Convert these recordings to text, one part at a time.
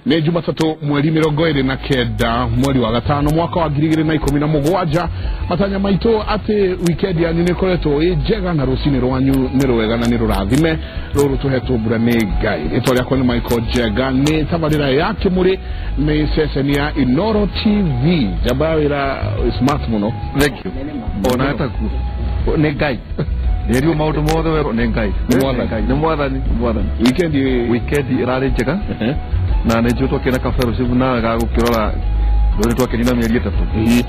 Nĩ Jumatatũ mweri 29 mweri wa gatano mwaka wa 2017. Matanya maitũ atĩ weekend yanyu nĩ ĩkoretwo ĩ njega na rũcinĩ rwanyu nĩ rwega na nĩ rũrathime rũrũ tũhetwo mbura nĩ Ngai. Rĩtwa rĩakwa nĩ Michael Njega, nĩ tabarĩra ya Kĩmũrĩ, nĩ ceceni ya Inoro TV. Njamba ya wĩra smart mũno. Thank you. Ona taku nĩ Ngai rĩrio maũndũ mothe werwo nĩ Ngai. Nĩ Mwathani. Nĩ Mwathani, nĩ Mwathani. Weekend Weekend ĩrarĩ njega na nĩ njũĩ twakĩna ka fellowship nawe ga gũkĩrora ndũrĩ twakĩnina mĩeri 3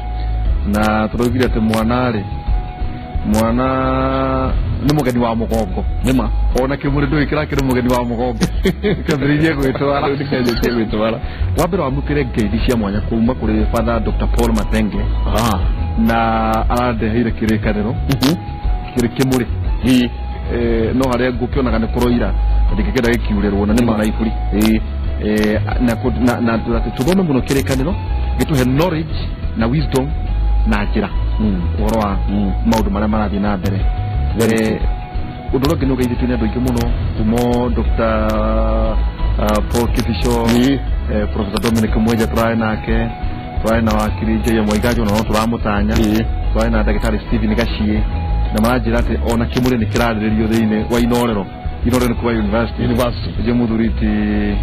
na tũraugire atĩ mwana rĩ, mwana nĩ mũgeni wa mũgongo. Nĩma. Ona kĩmũrĩ ndũĩ kĩrakĩrĩ mũgeni wa mũgongo kĩambĩrĩirie gwĩtwara. Rĩu nĩkĩanjĩtie gwĩtwara. Wa mbere wamũkĩre ngeithi cia mwanya kuma kũrĩ Father Dr. Paul Mathenge na arandeheire kĩrĩkanĩro kĩrĩ kĩmũrĩ. No harĩa ngũkĩonaga nĩ kũroira ndingĩkĩenda gĩkiurĩrwo na nĩ mara iburi. Na tũthome mũno kĩrĩkanĩro gĩtũhe knowledge na wisdom na njĩra ũhoro wa maũndũ marĩa marathiĩ na mbere. Ũndũ ũrĩa ũngĩ nĩ ũgeithĩtio nĩ andũ aingĩ mũno kumo Dr. Paul Kibicho, Professor Dominic Mwenja tũrarĩ nake, tũrarĩ na wakiri J.M. Waiganjo na no tũramũtanya, tũrarĩ na ndagĩtarĩ Stephen Gaciĩ na maranjĩra atĩ ona kĩmũrĩ nĩ kĩrarĩrĩrio thĩinĩ wa Inorero. Inorero nĩ kuga university. University. Nĩ mũthuri ti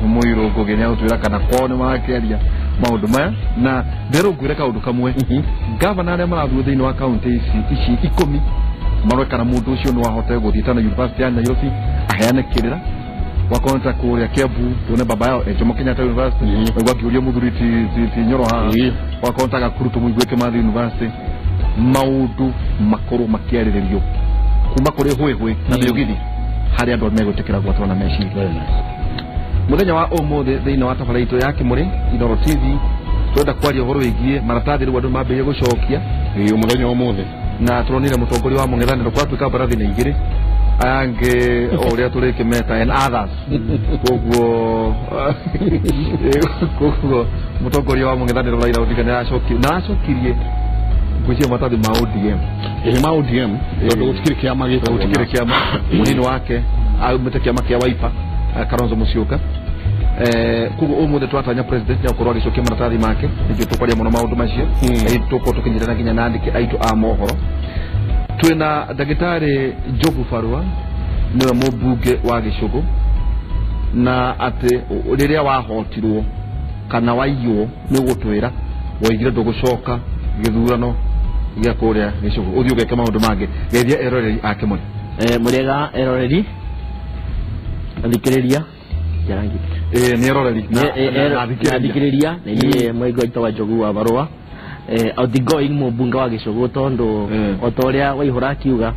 Mũirũ Ngũgĩ nĩ agũtwĩra kana kwao nĩ makĩaria maũndũ maya na nderwo ngwĩre kaũndũ kamwe. Gavana arĩa marathuo thĩinĩ wa kaunti ici 10 marore kana mũndũ ũcio no ahote gũthiĩ tana university ya Nairobi aheane kĩrĩra wakorwo ta kũrĩa Kiambu tuone baba yao Jomo Kenyatta University waigua akĩũria mũthuri ti Nyoro haha wakorwo ta Gakuru tũmũigue Kimathi University maũndũ makorwo makĩarĩrĩrio kuma kũrĩ hwĩhwĩ na mĩũgithi harĩa andũ megwĩtĩkĩra gwatũra na meciria. Mũthenya wa ũmũthĩ thĩinĩ wa tabarĩra itũ ya Kĩmũrĩ Inoro TV twenda kwaria ũhoro wĩgiĩ maratathi rĩu andũ mambĩrĩrie gũcokia mũthenya wa ũmũthĩ na tũronire mũtongoria wa mũng'ethanĩro kwatuĩka mbarathi nĩ igĩrĩ aya angĩ o ũrĩa tũrĩkĩmeta and others. Koguo mũtongoria wa mũng'ethanĩro Raila Odinga nĩ aracokirie ngwĩciria maratathi ma ODM. Ma ODM tondũ gũtikĩrĩ kĩama gĩtagwo gũtikĩrĩ kĩama. Mũnini wake aumĩte kĩama kĩa Wiper, Kalonzo Musyoka. Koguo ũmũthĩ twatanya president nĩagũkorwo agĩcokia maratathi make nĩkĩo tũkwaria mũno maũndũ macio tũkorwo tũkĩnyitana nginya na andĩki aitũ a mohoro. Twĩna ndagĩtarĩ Njogu Barua nĩwe mũmbunge wa Gĩcũgũ na atĩ rĩrĩa wahotirwo kana waiywo nĩ ũgũtwĩra woigire ndũgũcoka gĩthurano gĩa kũrĩa Gĩcũgũ ũthiĩ ũgeke maũndũ mangĩ. Geithia eroreri a Kĩmũrĩ. Mũrĩega eroreri athikĩrĩria jarangi nĩ eroreri na athikĩrĩria nĩ niĩ mũigo wa Njogu wa Barua outgoing mũmbunge wa Gĩcũgũ tondũ o ta ũrĩa Waihũra akiuga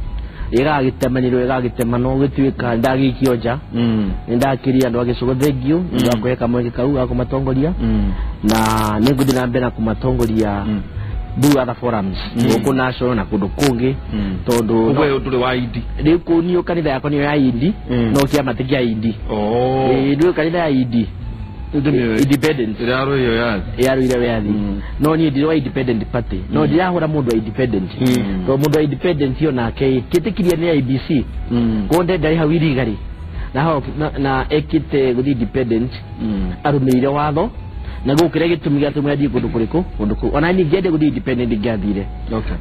ĩgagĩtemanĩrwo ĩgagĩtemanwo gũtuĩka ndagĩikio nja nĩ ndakĩria andũ a Gĩcũgũ thengiũ nĩ wa kũhe kamweke kau ga kũmatongoria na nĩ ngũthiĩ na mbere na kũmatongoria through other forums gũkũ national na kũndũ kũngĩ tondũ we ndũrĩ wa ID rĩu kũu niĩ kanitha yakwa nĩyo ya ID no kĩama ti kĩa ID. Rĩu kanitha ya ID independent yarũire wĩyathi no niĩ ndirĩ wa independent party no ndirahũra mũndũ wa independent tondũ mũndũ wa independent yo nake kĩtĩkirie nĩ IBC koguo ndarĩ hau iriga-rĩ na ekĩte gũthiĩ independent arũmĩrĩire watho na gũkĩrĩa gĩtũmi gĩatũmire athiĩ kũndũ kũrĩkũ kũndũ kũu ona niĩ ngĩende gũthiĩ independent ngĩathire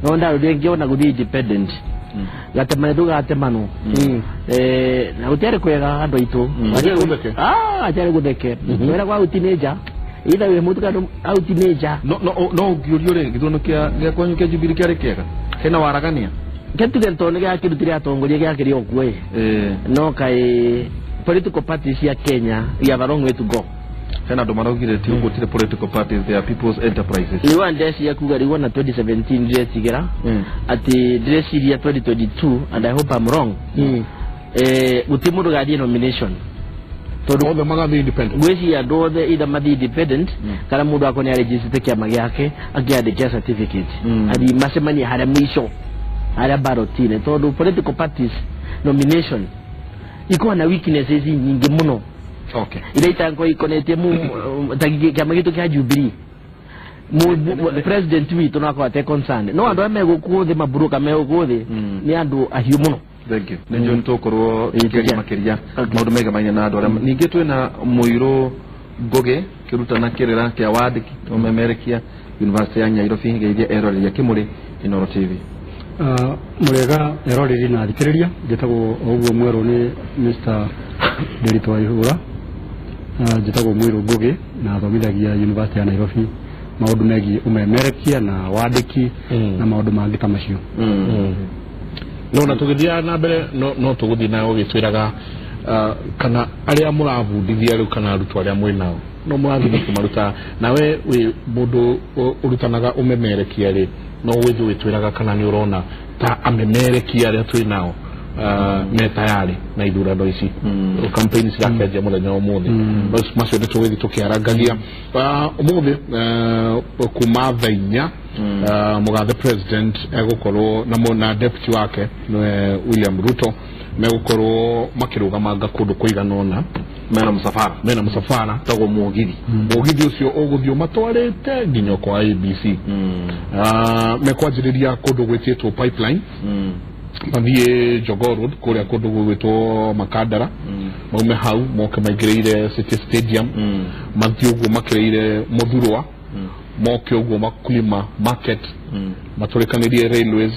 no ndarũrire ngĩona gũthiĩ independent gatemane tũgatemanwo na gũtiarĩ kwega andũ aitũ gũtiarĩ gũtheke wĩra kwa autinĩnja either wĩ mũtu kana autinĩnja. No ũngĩũrio rĩ gĩthurano gĩa kwanyu kĩa Jubilee kĩarĩ kĩega hena waragania kĩtuge tondũ nĩ gĩakĩrutire atongoria gĩakĩrĩ o kuo ĩ no kaĩ political parties cia Kenya we have a long way to go. Hena andũ maraugire ti gũtirĩ political parties, they are people's enterprises. Rĩu ndeciria kuga rĩu ona 2017 ndĩretigĩra atĩ ndĩreciria 2022 and I hope I'm wrong gũtirĩ mũndũ gathiĩ nomination tondũ othe magathiĩ independent. Ngwĩciria andũ othe either mathiĩ independent kana mũndũ akorwo nĩ arĩnjĩcĩte kĩama gĩake akĩandĩkĩa certificate athiĩ macemanie harĩa mũico harĩa ballot-inĩ tondũ political parties nomination ikoragwo na weaknesses nyingĩ mũno. Ira itango ikonetie ta kĩama gitũ kĩa Jubilee president witũ no akorwo ate concerned no andũ arĩa me gũkũ thĩ maburoka me gũkũ thĩ nĩ andũ ahiũ mũno. Thank you. Nĩ njũĩ nĩ tũgũkorwo tũkĩaria makĩria maũndũ megamainie na andũ arĩa ningĩ twĩna Mũirũ Ngugi kirutana kirira kia wandiki umemerekia University ya Nairobi ngeithia eroreri Kimuri Inooro TV. Murega eroreri na thikiriria njitagwo oguo mwerũ ni Mr. Ndiritu Waihura. Njitagwo Mwiru Ngugi na thomithagia University ya Nairobi maundu megie umemerekia na wandiki na maundu mangi ta macio. No na tugithia na mbere no tuguthii na ugitwiraga kana aria murabundithia riu kana arutwo aria mwi nao no murathii mukimaruta nawe wi mundu urutanaga umemerekia ri no withi witwiraga kana ni urona ta amemerekia aria twi nao me tayari na ithurano ici campaign cirakenjia muthenya umuthi macio nĩ tũgũthiĩ tũkĩarangagia umuthi kuma thaa inya mũgathe president egũkorwo na deputy wake William Ruto megũkorwo makĩrũgamanga kũndũ kũigana ũna mena mũsafara tagwo mũgithi mũgithi ũcio ũgũthiĩ ũmatwarĩte nginya kwa ABC. Mekwanjĩrĩria kũndũ gwĩtĩtwo Pipeline mathiĩ Jogoo Road kũrĩa kũndũ gwĩtwo Makandara maume hau moke maingĩrĩire City Stadium mathiĩ ũguo makĩrĩire Muthurwa moke ũguo Makulima Market matũrĩkanĩrie Railways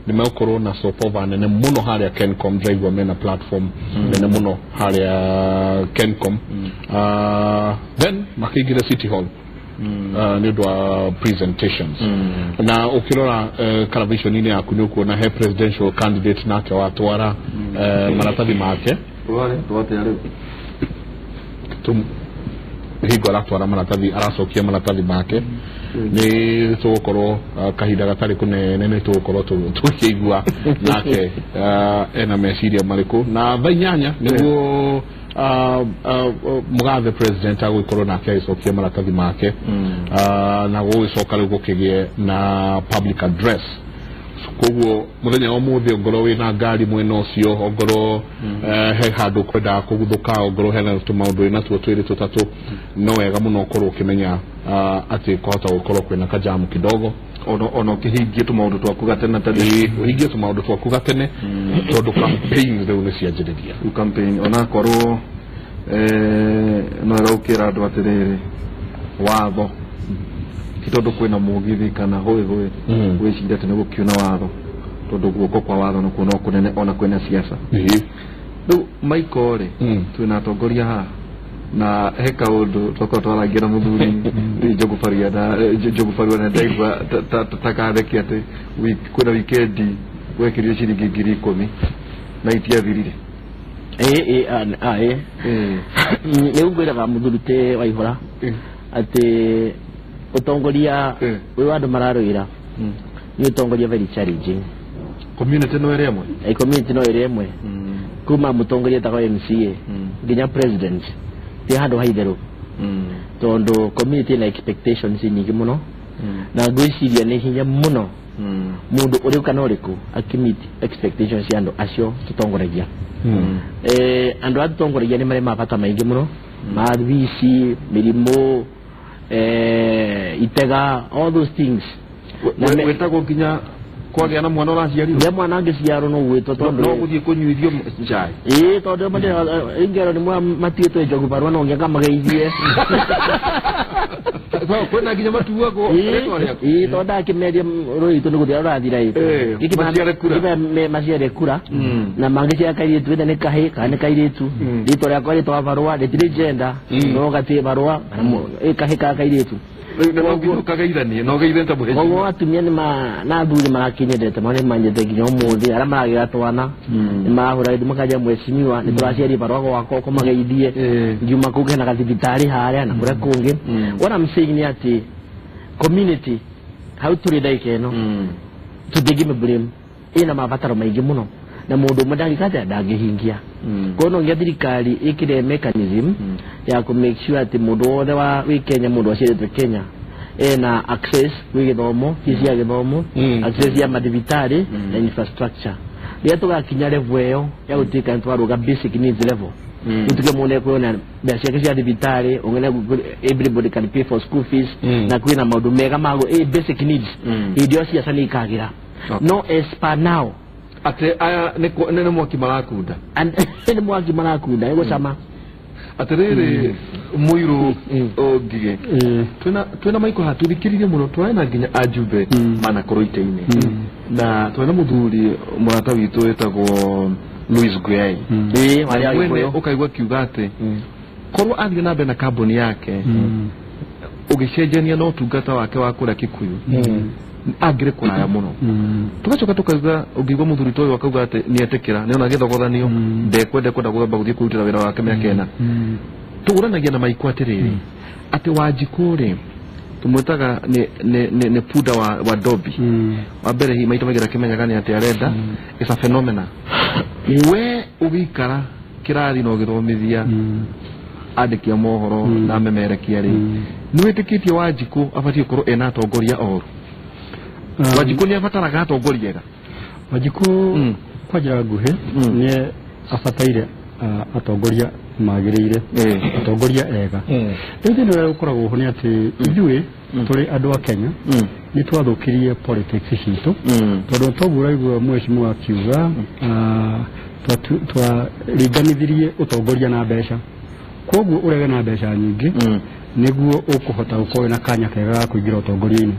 nĩ megũkorwo na stopover nene mũno harĩa Kencom Drive mena platform nene mũno harĩa Kencom then makĩingĩra City Hall nĩ ũndũ wa presentations na ũkĩrora television-inĩ yaku nĩ ũkuona he presidential candidate nake watwara maratathi make hingo aratwara maratathi aracokia maratathi make nĩ tũgũkorwo kahinda gatarĩ kũnene nĩ tũgũkorwo tũkĩigua nake ena meciria marĩkũ na thaa inyanya nĩguo mũgathe president agũgĩkorwo nake agĩcokia maratathi make na gũgĩcoka rĩu gũkĩgĩe na public address koguo mũthenya wa ũmũthĩ ongorwo wĩna ngari mwena ũcio ongorwo he handũ ũkwendaga kũguthũka ongorwo hena tũmaũndũ wĩna tuo twĩrĩ tũtatũ no wega mũno ũkorwo ũkĩmenya atĩ kwahota gũkorwo kwĩna kajamu kidogo ona ũkĩhingie tũmaũndũ twaku gatene tene ũhingie tũmaũndũ twaku gatene tondũ campaign rĩu nĩ cianjĩrĩria rĩu campaign onakorwo no wega ũkĩra andũ atĩrĩrĩ watho ti tondũ kwĩna mũgithi kana hũĩ hũĩ wĩcirie atĩ nĩ gũkiuna watho tondũ guoko kwa watho nĩkuo no kũnene ona kwĩna siasa. Rĩu Michael rĩ twĩna atongoria haha na he kaũndũ twakorwo twarangia na mũthuri Njogu Barua na ndaigua ta katheki atĩ kwĩna wikendi gwekĩrio ciringi 10,000 na itiathirire. Nĩ ngwĩraga mũthuri te Waihũra atĩ ũtongoria wĩ wa andũ mararũĩra nĩ ũtongoria very challenging. Community no ĩrĩ ĩmwe community no ĩrĩ ĩmwe kuma mũtongoria etagwo MCA nginya president ti handũ haitherũ tondũ community na expectations nyingĩ mũno na ngwĩciria nĩ hinya mũno mũndũ ũrĩkũ kana ũrĩkũ akĩmeet expectations cia andũ acio tũtongoragia. Andũ a tũtongoragia nĩ marĩ mabata maingĩ mũno ma vici mĩrimũ itega all those things wĩtagwo nginya kwagĩa na mwana ũraciarirwo nĩ mwana angĩciarwo no gwĩtwo tondũ no gũthiĩ kũnyuithio chai tondũ ingĩerwo nĩ matuĩtwo Njogu Barua no nginya ngamageithie kwĩna nginya matuagwo rĩtwa rĩaku tondũ ndakĩmeria rũĩ rwitũ nĩ gũthira rũrathira maciare kura na mangĩciara kairĩtu wĩtha nĩ kahĩ kana nĩ kairĩtu rĩtwa rĩakwa rĩtwa Barua rĩtirĩ gender no gatĩ Barua kahĩ kana kairĩtu koguo atumia na athuri marakinyendete mũno nĩ manyendete nginya ũmũthĩ arĩa maragĩra twana nĩ marahũra gĩthimo makanja mheshimiwa nĩ tũraciaria Barua gwakwa ũkũmageithie ngiuma kũu hena gathibitarĩ harĩa na kũrĩa kũngĩ. What I'm saying nĩ atĩ community hau tũrĩ ndagĩka ĩno tũtingĩmĩ blame ĩna mabataro maingĩ mũno na mũndũ ũmwe ndangĩka atĩa ndangĩhingia. Koguo no nginya thirikari ĩkĩre mechanism ya kũ make sure atĩ mũndũ wothe wĩ Kenya mũndũ aciarĩtwo Kenya ena access kwĩ gĩthomo fees ya gĩthomo access ya mathibitarĩ na infrastructure. Rĩrĩa tũgakinya level ĩyo ya gũtuĩka nĩ twarũga basic needs level nĩtuge mũndũ ekuona mbeca ciake cia thibitarĩ ũng'ene everybody can pay for school fees na kwĩna maũndũ mega ma basic needs hĩndĩ ĩyo ciaca nĩ ikagĩra. No as per now atĩ aya nĩ mwaki marakunda nĩ mwaki marakunda nĩ gũcama Atiriri Muiru Ngige twina maiko hatuthikiririe muno twarĩ na nginya ajumbe manakorwo ite-inĩ na twĩ na mũthuri mũrata witũ wĩtagwo Louis Guyai mwene ũkaigua akiuga atĩ korwo athiĩ na mbere na kambuni yake ũgĩcenjania na ũtungata wake wa kũrĩa Kikuyu angĩrĩ kũraya mũno. Tugacoka tukauga ũngĩigua mũthuri ta ũyũ akauga atĩ nĩetĩkĩra nĩona gĩthogothanio ndekwenda kwenda gũthamba gũthiĩ kwĩrutĩra wĩra wake mĩaka ĩna. Tũgũranagia na maiko atĩrĩrĩ atĩ Wanjikũ rĩ tumwĩtaga nĩ punda wa Dobby. Wa mbere hihi maita maingĩ ndakĩmenyaga nĩ atĩ arenda is a phenomena. We ũgĩikara kĩrathi na ũgĩthomithia andĩki a mohoro na memerekia rĩ nĩ wĩtĩkĩtie Wanjikũ abatiĩ gũkorwo ena atongoria oru? Wanjikũ nĩ abataraga atongoria ega? Wanjikũ kwa njĩra nguhĩ nĩ abataire atongoria magĩrĩire, atongoria ega. Rĩu thĩna ũrĩa ũkoragwo ho nĩ atĩ ithuĩ tũrĩ andũ a Kenya nĩ twathũkirie politics citũ tondũ toguo ũraigua mheshimiwa akiuga twaringanithirie ũtongoria na mbeca, koguo ũrege na mbeca nyingĩ nĩguo ũkũhota gũkorwo na kanya kega ga kũingĩra ũtongoria-inĩ.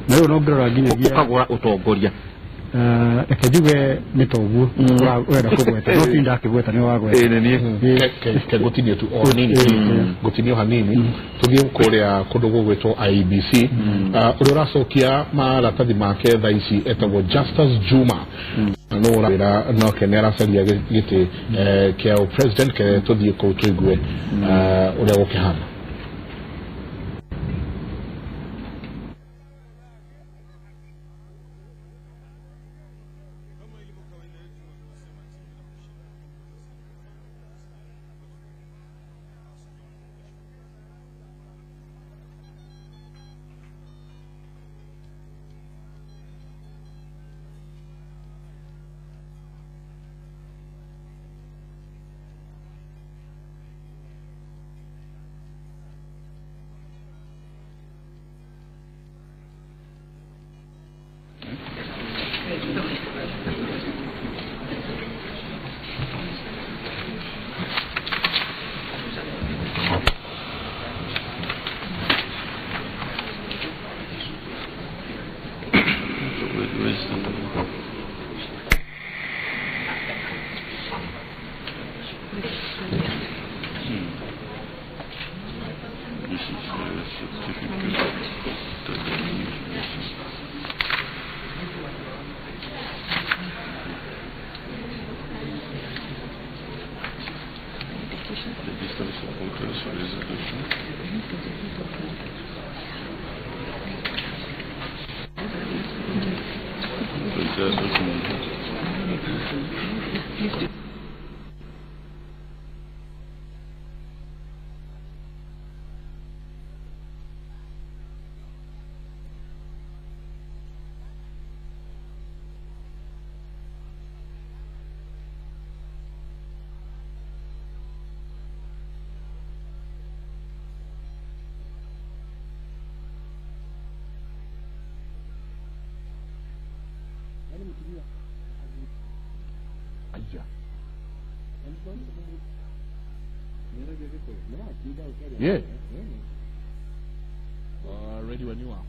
Na rĩu no ngĩrora nginyagia ũkagũra ũtongoria reke njuge nĩ toguo ũrenda kũgweta no ti ndakĩgweta nĩ wagweta. Ke ngũtinie tu o hanini, ngũtinie o hanini tũthiĩ kũrĩa kũndũ gũgwĩtwo IEBC. Ũrĩa ũracokia maratathi make thaa ici etagwo Justus Juma no ũrawĩra nake nĩ aracaria gĩtĩ kĩa president. Ke tũthiĩ kũu tũigue ũrĩa gũkĩhana. Yeah. Ready when you are.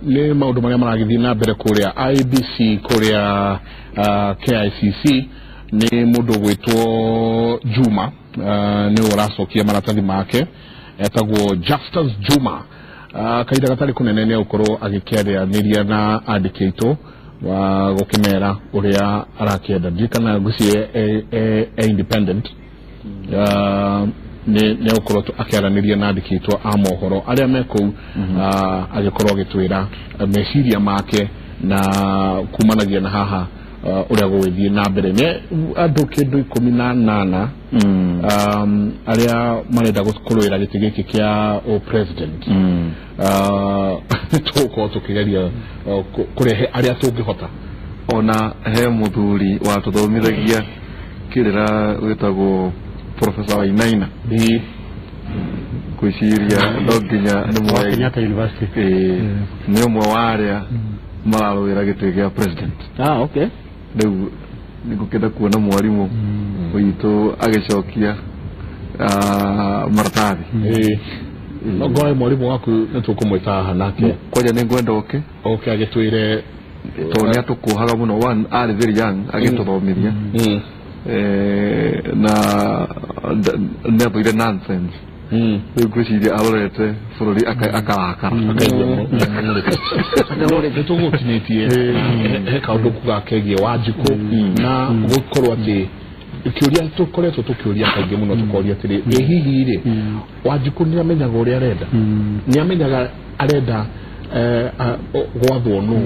Nĩ maũndũ marĩa maragĩthiĩ na mbere kũrĩa IBC kũrĩa KICC nĩ mũndũ ũgwĩtwo Juma nĩwe ũracokia maratathi make etagwo Justus Juma. Kahinda gatarĩ kũnene nĩ egũkorwo agĩkĩaranĩria na andĩki aitũ wa gũkĩmera ũrĩa arakĩenda. Ndirikana ngwĩciria e independent nĩ egũkorwo akĩaranĩria na andĩki aitũ a mohoro arĩa me kũu agĩkorwo agĩtwĩra meciria make na kumanagia na haha ũrĩa gũgĩthiĩ na mbere. Nĩ andũ kĩndũ 18 arĩa marenda kũrũĩra gĩtĩ gĩkĩ kĩa president. Tũgũkorwo tũkĩgeria kũrehe arĩa tũngĩhota. Ona he mũthuri watũthomithagia kĩrĩra wĩtagwo Professor Wainaina gwĩciria no nginya nĩ Kenyatta University nĩ ũmwe wa arĩa mararũĩra gĩtĩ gĩa president. Okay. Rĩu nĩngũkĩenda kuona mwarimũ witũ agĩcokia maratathi. No ngoe mwarimu waku nĩtũkũmwĩta haha nake. Kwanja nĩngwenda oke. Oke agĩtwĩre tondũ nĩatũkũhaga mũno, one arĩ very young agĩtũthomithia na nĩathũire nonsense. Rĩu ngwĩciria arorete bũrũri akarakara. Nĩtũgũtinĩtie he kaũndũ kuga kegiĩ Wanjikũ na gũkorwo atĩ kĩũria tũkoretwo tũkĩũria kaingĩ mũno tũkoria atĩrĩ, ĩ hihi rĩ Wanjikũ nĩamenyaga ũrĩa arenda, nĩamenyaga arenda gwathwo nũ,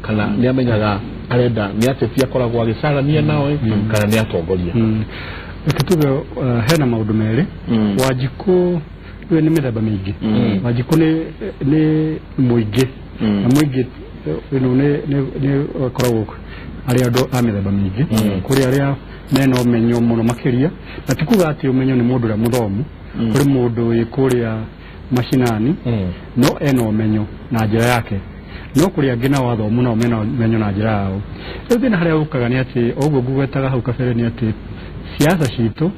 kana nĩamenyaga arenda nĩ ateti akoragwo agĩcarania nao kana nĩ atongoria? Reke tuge hena maũndũ merĩ. Wanjikũ we nĩ mĩthemba mĩingĩ. Wanjikũ nĩ mũingĩ, na mũingĩ nĩ ũkoragwo arĩ andũ a mĩthemba mĩingĩ. Kũrĩ arĩa mena ũmenyo mũno makĩria, na ti kuga atĩ ũmenyo nĩ mũndũ ũrĩa mũthomu. Kũrĩ mũndũ wĩ kũrĩa macinani no ena ũmenyo na njĩra yake, no kũrĩ angĩ nao athomu nao mena ũmenyo na njĩra yao. Rĩu thĩna harĩa ũkaga nĩ atĩ o ũguo ngũgwetaga hau kabere nĩ atĩ siasa citũ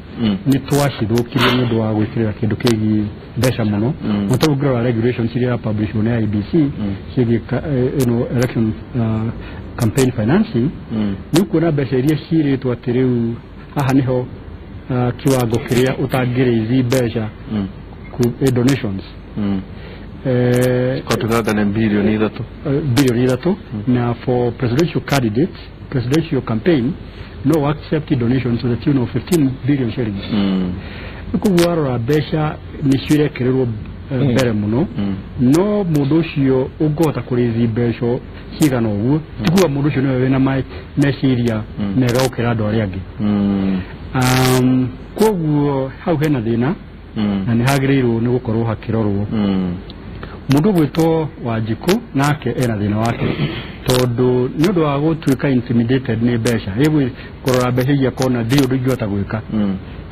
nĩ twacithũkirie nĩ ũndũ wa gwĩkĩrĩra kĩndũ kĩgiĩ mbeca mũno. Mũtarũ ũngĩrora regulations iria publishwo nĩ IEBC ciĩgiĩ election campaign financing, nĩ ũkuona mbeca iria ciĩrĩtwo atĩ rĩu haha nĩho kiwango kĩrĩa ũtangĩrĩithi mbeca donations. Kwatugaga nĩ bilioni 3. Bilioni 3 na for presidential candidates, presidential campaign no accept donations to the tune of 15 billion shillings. Koguo warora mbeca nĩcio irekererwo mbere mũno, no mũndũ ũcio ũngĩhota kũrĩithi mbeca cigana ũguo ti kuga mũndũ ũcio nĩwe wĩna meciria mega gũkĩra andũ arĩa angĩ. Koguo hau hena thĩna na nĩ hagĩrĩirwo nĩ gũkorwo hakĩrorwo. Mũndũ ũgwĩtwo Wanjikũ nake ena thĩna wake, tondũ nĩ ũndũ wa gũtuĩka intimidated nĩ mbeca, ĩgwĩ kũrora mbeca iria akona ndirĩ ũndũ ingĩhota gwĩka,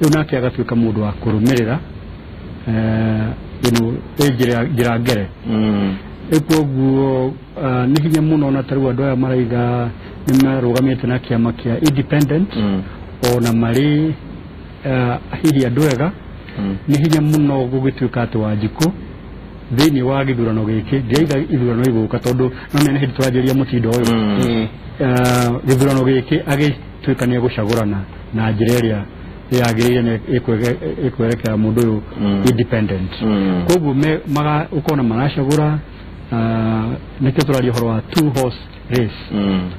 rĩu nake agatuĩka mũndũ wa kũrũmĩrĩra njĩra ngere. Rĩu koguo nĩ hinya mũno na tarĩu andũ aya maraiga nĩ marũgamĩte na kĩama kĩa independent ona marĩ hihi andũ ega, nĩ hinya mũno gũgĩtuĩka atĩ Wanjikũ thĩinĩ wa gĩthurano gĩkĩ, ndiraiga ithurano igũka tondũ no mene hĩndĩ tũranjĩrĩria mũtindo ũyũ, gĩthurano gĩkĩ agĩtuĩka nĩ egũcagũrana na njĩra ĩrĩa yagĩrĩire na ĩkwerekera mũndũ ũyũ independent. Koguo ũkona maracagũra, nĩkĩo tũraria ũhoro wa two horse race.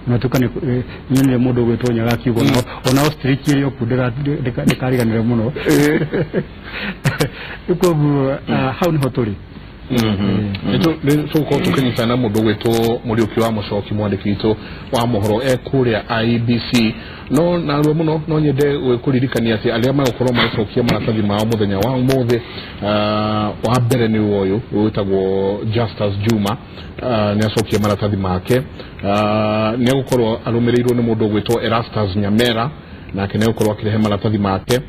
Unatuĩka nyonire mũndũ ũgwĩtwo Nyaga akiuga ona ostrich ĩrĩ okuo ndĩkariganĩre mũno. Koguo hau nĩho tũrĩ. Nĩtũgũkorwo tũkĩnyitana mũndũ ũgwĩtwo Mũriũki wa Mũcoki, mwandĩki witũ wa mohoro e kũrĩa IEBC. No narua mũno no nyende kũririkania atĩ arĩa megũkorwo magĩcokia maratathi mao mũthenya wa ũmũthĩ, wa mbere nĩ ũyũ wĩtagwo Justus Juma, nĩ acokia maratathi make. Nĩ egũkorwo arũmĩrĩirwo nĩ mũndũ ũgwĩtwo Erastus Nyamera, nake nĩ egũkorwo akĩrehe maratathi make.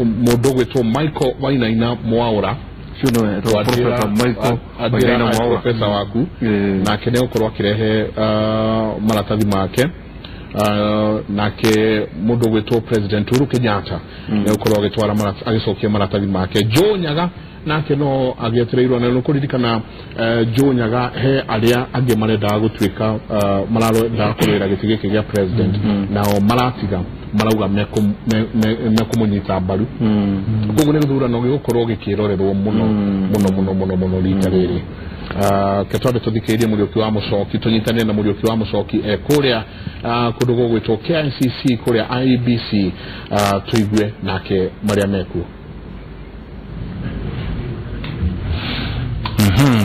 Mũndũ ũgwĩtwo Michael Wainaina Mwaura, profesa waku, nake nĩ egũkorwo akĩrehe maratathi make. Nake mũndũ ũgwĩtwo President Uhuru Kenyatta nĩ egũkorwo agĩtwara agĩcokia maratathi make. Joe Nyaga nake no agĩetereirwo, na nĩkũririkana Joe Nyaga he arĩa angĩ marendaga gũtuĩka marendaga kũrũĩra gĩtĩ gĩkĩ gĩa president, nao maratiga marauga mekũmũnyita mbaru. Koguo nĩ gĩthurano gĩgũkorwo gĩkĩrorerwo mũno mũno mũno mũno mũno rita rĩrĩ. Ke twambe tũthikĩrĩrie Mũriũki wa Mũcoki, tũnyitanĩre na Mũriũki wa Mũcoki kũrĩa kũndũ gũgwĩtwo KICC kũrĩa IEBC, tũigue nake marĩa mekuo.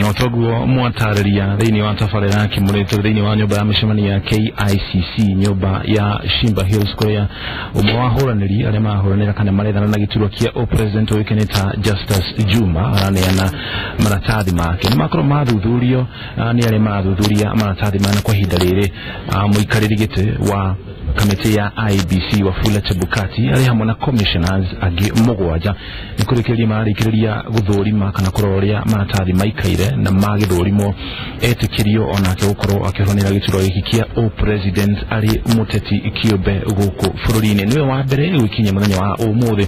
Otoguo mwatarĩria thĩinĩ wa tabarĩra kĩmũrĩtũ thĩinĩ wa nyũmba ya mĩcemanio ya KICC, nyũmba ya Shimba Hills, kũrĩa ũmwe wa ahũranĩri arĩa marahũranĩra kana marethana na gĩturwa kĩa ũpresident ũĩkaine ta Justus Juma araneana maratathi make. Nĩ makorwo mathuthurio nĩ arĩa marathuthuria maratathi maya, na kwa ihinda rĩrĩ mũikarĩri gĩtĩ wa kamĩtĩ ya IEBC Wafula Chebukati arĩ hamwe na commissioners angĩ 7 nĩ kũrĩkĩrĩria mararĩkĩrĩria gũthũrima kana kũrora ũrĩa maratathi maikaire na magĩthũrimwo etĩkĩrio onake gũkorwo akĩhũranĩra gĩturwa gĩkĩ kĩa o president arĩ mũteti kĩũmbe gũkũ bũrũri-inĩ. Nĩwe wa mbere gwĩkinyia mũthenya wa ũmũthĩ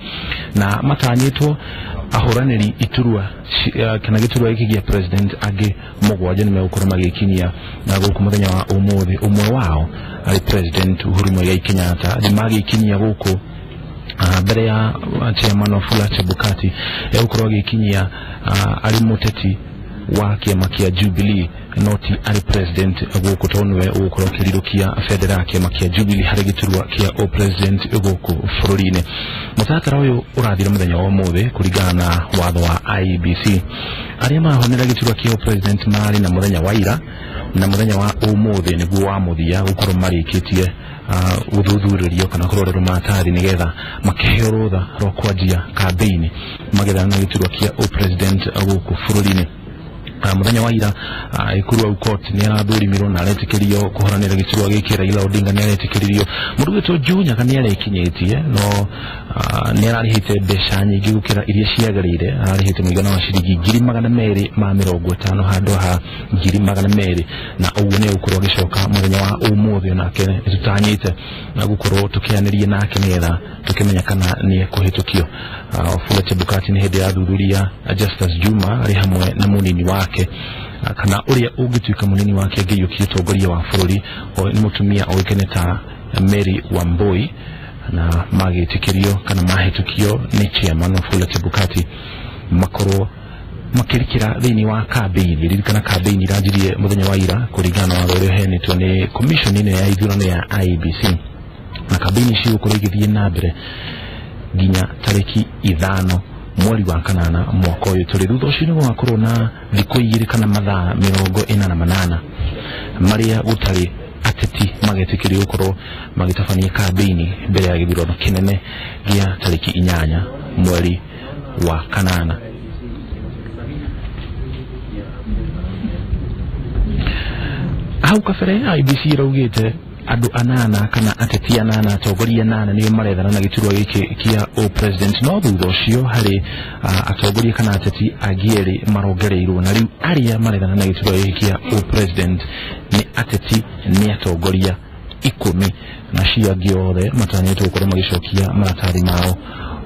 na matanyĩtwo ahũranĩri iturwa kana gĩturwa gĩkĩ gĩa president angĩ mũgwanja nĩ megũkorwo magĩkinyia na gũkũ mũthenya wa ũmũthĩ. Ũmwe wao arĩ President Uhuru Muigai Kenyatta nĩ magĩkinyia gũkũ mbere ya chairman Wafula Chebukati egũkorwo agĩkinyia arĩ mũteti wa kĩama kĩa Jubilee noti arĩ president gũkũ tondũ nĩwe ũgũkorwo akĩrirũkia bendera ya kĩama kĩa Jubilee harĩ gĩturwa kĩa o president gũkũ bũrũri-inĩ. Mũtaratara ũyũ ũrathira mũthenya wa ũmũthĩ kũringana na watho wa IEBC. Arĩa marahũranĩra gĩturwa kĩa o president mararĩ na mũthenya wa ira na mũthenya wa ũmũthĩ nĩguo wa mũthia gũkorwo marĩkĩtie gũthuthurĩrio kana kũrorerwo maratathi nĩgetha makĩheo rũtha rwa kwanjia kambĩini magethana na gĩturwa kĩa o president gũkũ bũrũri-inĩ. Mũthenya wa ira Ekuru Aukot nĩ arathũrimirwo na aretĩkĩrio kũhũranĩra gĩturwa gĩkĩ. Raila Odinga nĩ aretĩkĩririo. Mũndũ wĩtwo Joe Nyaga nĩ arekinyĩtie no nĩ ararĩhĩte mbeca nyingĩ gũkĩra iria ciagĩrĩire. Ararĩhĩte mũigana wa ciringi 250,000 handũ ha 200,000 na ũguo nĩ egũkorwo agĩcoka mũthenya wa ũmũthĩ onake nĩ tũtanyĩte na gũkorwo tũkĩanĩria nake nĩgetha tũkĩmenya kana nĩ ekũhĩtũkio. Wafula Chebukati nĩ hĩndĩ yathuthuria Justus Juma arĩ hamwe na mũnini wake kana ũrĩa ũngĩtuĩka mũnini wake angĩiyũkia ũtongoria wa bũrũri nĩ mũtumia ũĩkaine ta Mary Wambui na magĩtĩkĩrio kana mahĩtũkio nĩ chairman Wafula Chebukati makorwo makĩrikĩra thĩinĩ wa kambĩini. Ririkana kambĩini iranjirie mũthenya wa ira kũringana na watho ũrĩa ũheanĩtwo nĩ commission ĩno ya ithurano ya IEBC na kambĩini cigũkorwo igĩthiĩ na mbere nginya tarĩki 5 mweri wa 8 mwaka ũyũ tũrĩ. Thutha ũcio nĩ gũgakorwo na thikũ 2 kana mathaa 48 marĩa gũtarĩ ateti magetĩkĩrio gũkorwo magĩtabania kambĩini mbere ya gĩthurano kĩnene gĩa tarĩki 8 mweri wa 8. Hau kabere IEBC iraugĩte andũ anana kana ateti anana atongoria anana nĩo marethana na gĩturwa gĩkĩ kĩa o president no thutha ũcio harĩ atongoria kana ateti angĩ erĩ marongereirwo na rĩu arĩa marethana na gĩturwa gĩkĩ kĩa o president nĩ ateti nĩ atongoria 10 na cio angĩ othe matanyĩtwo gũkorwo magĩcokia maratathi mao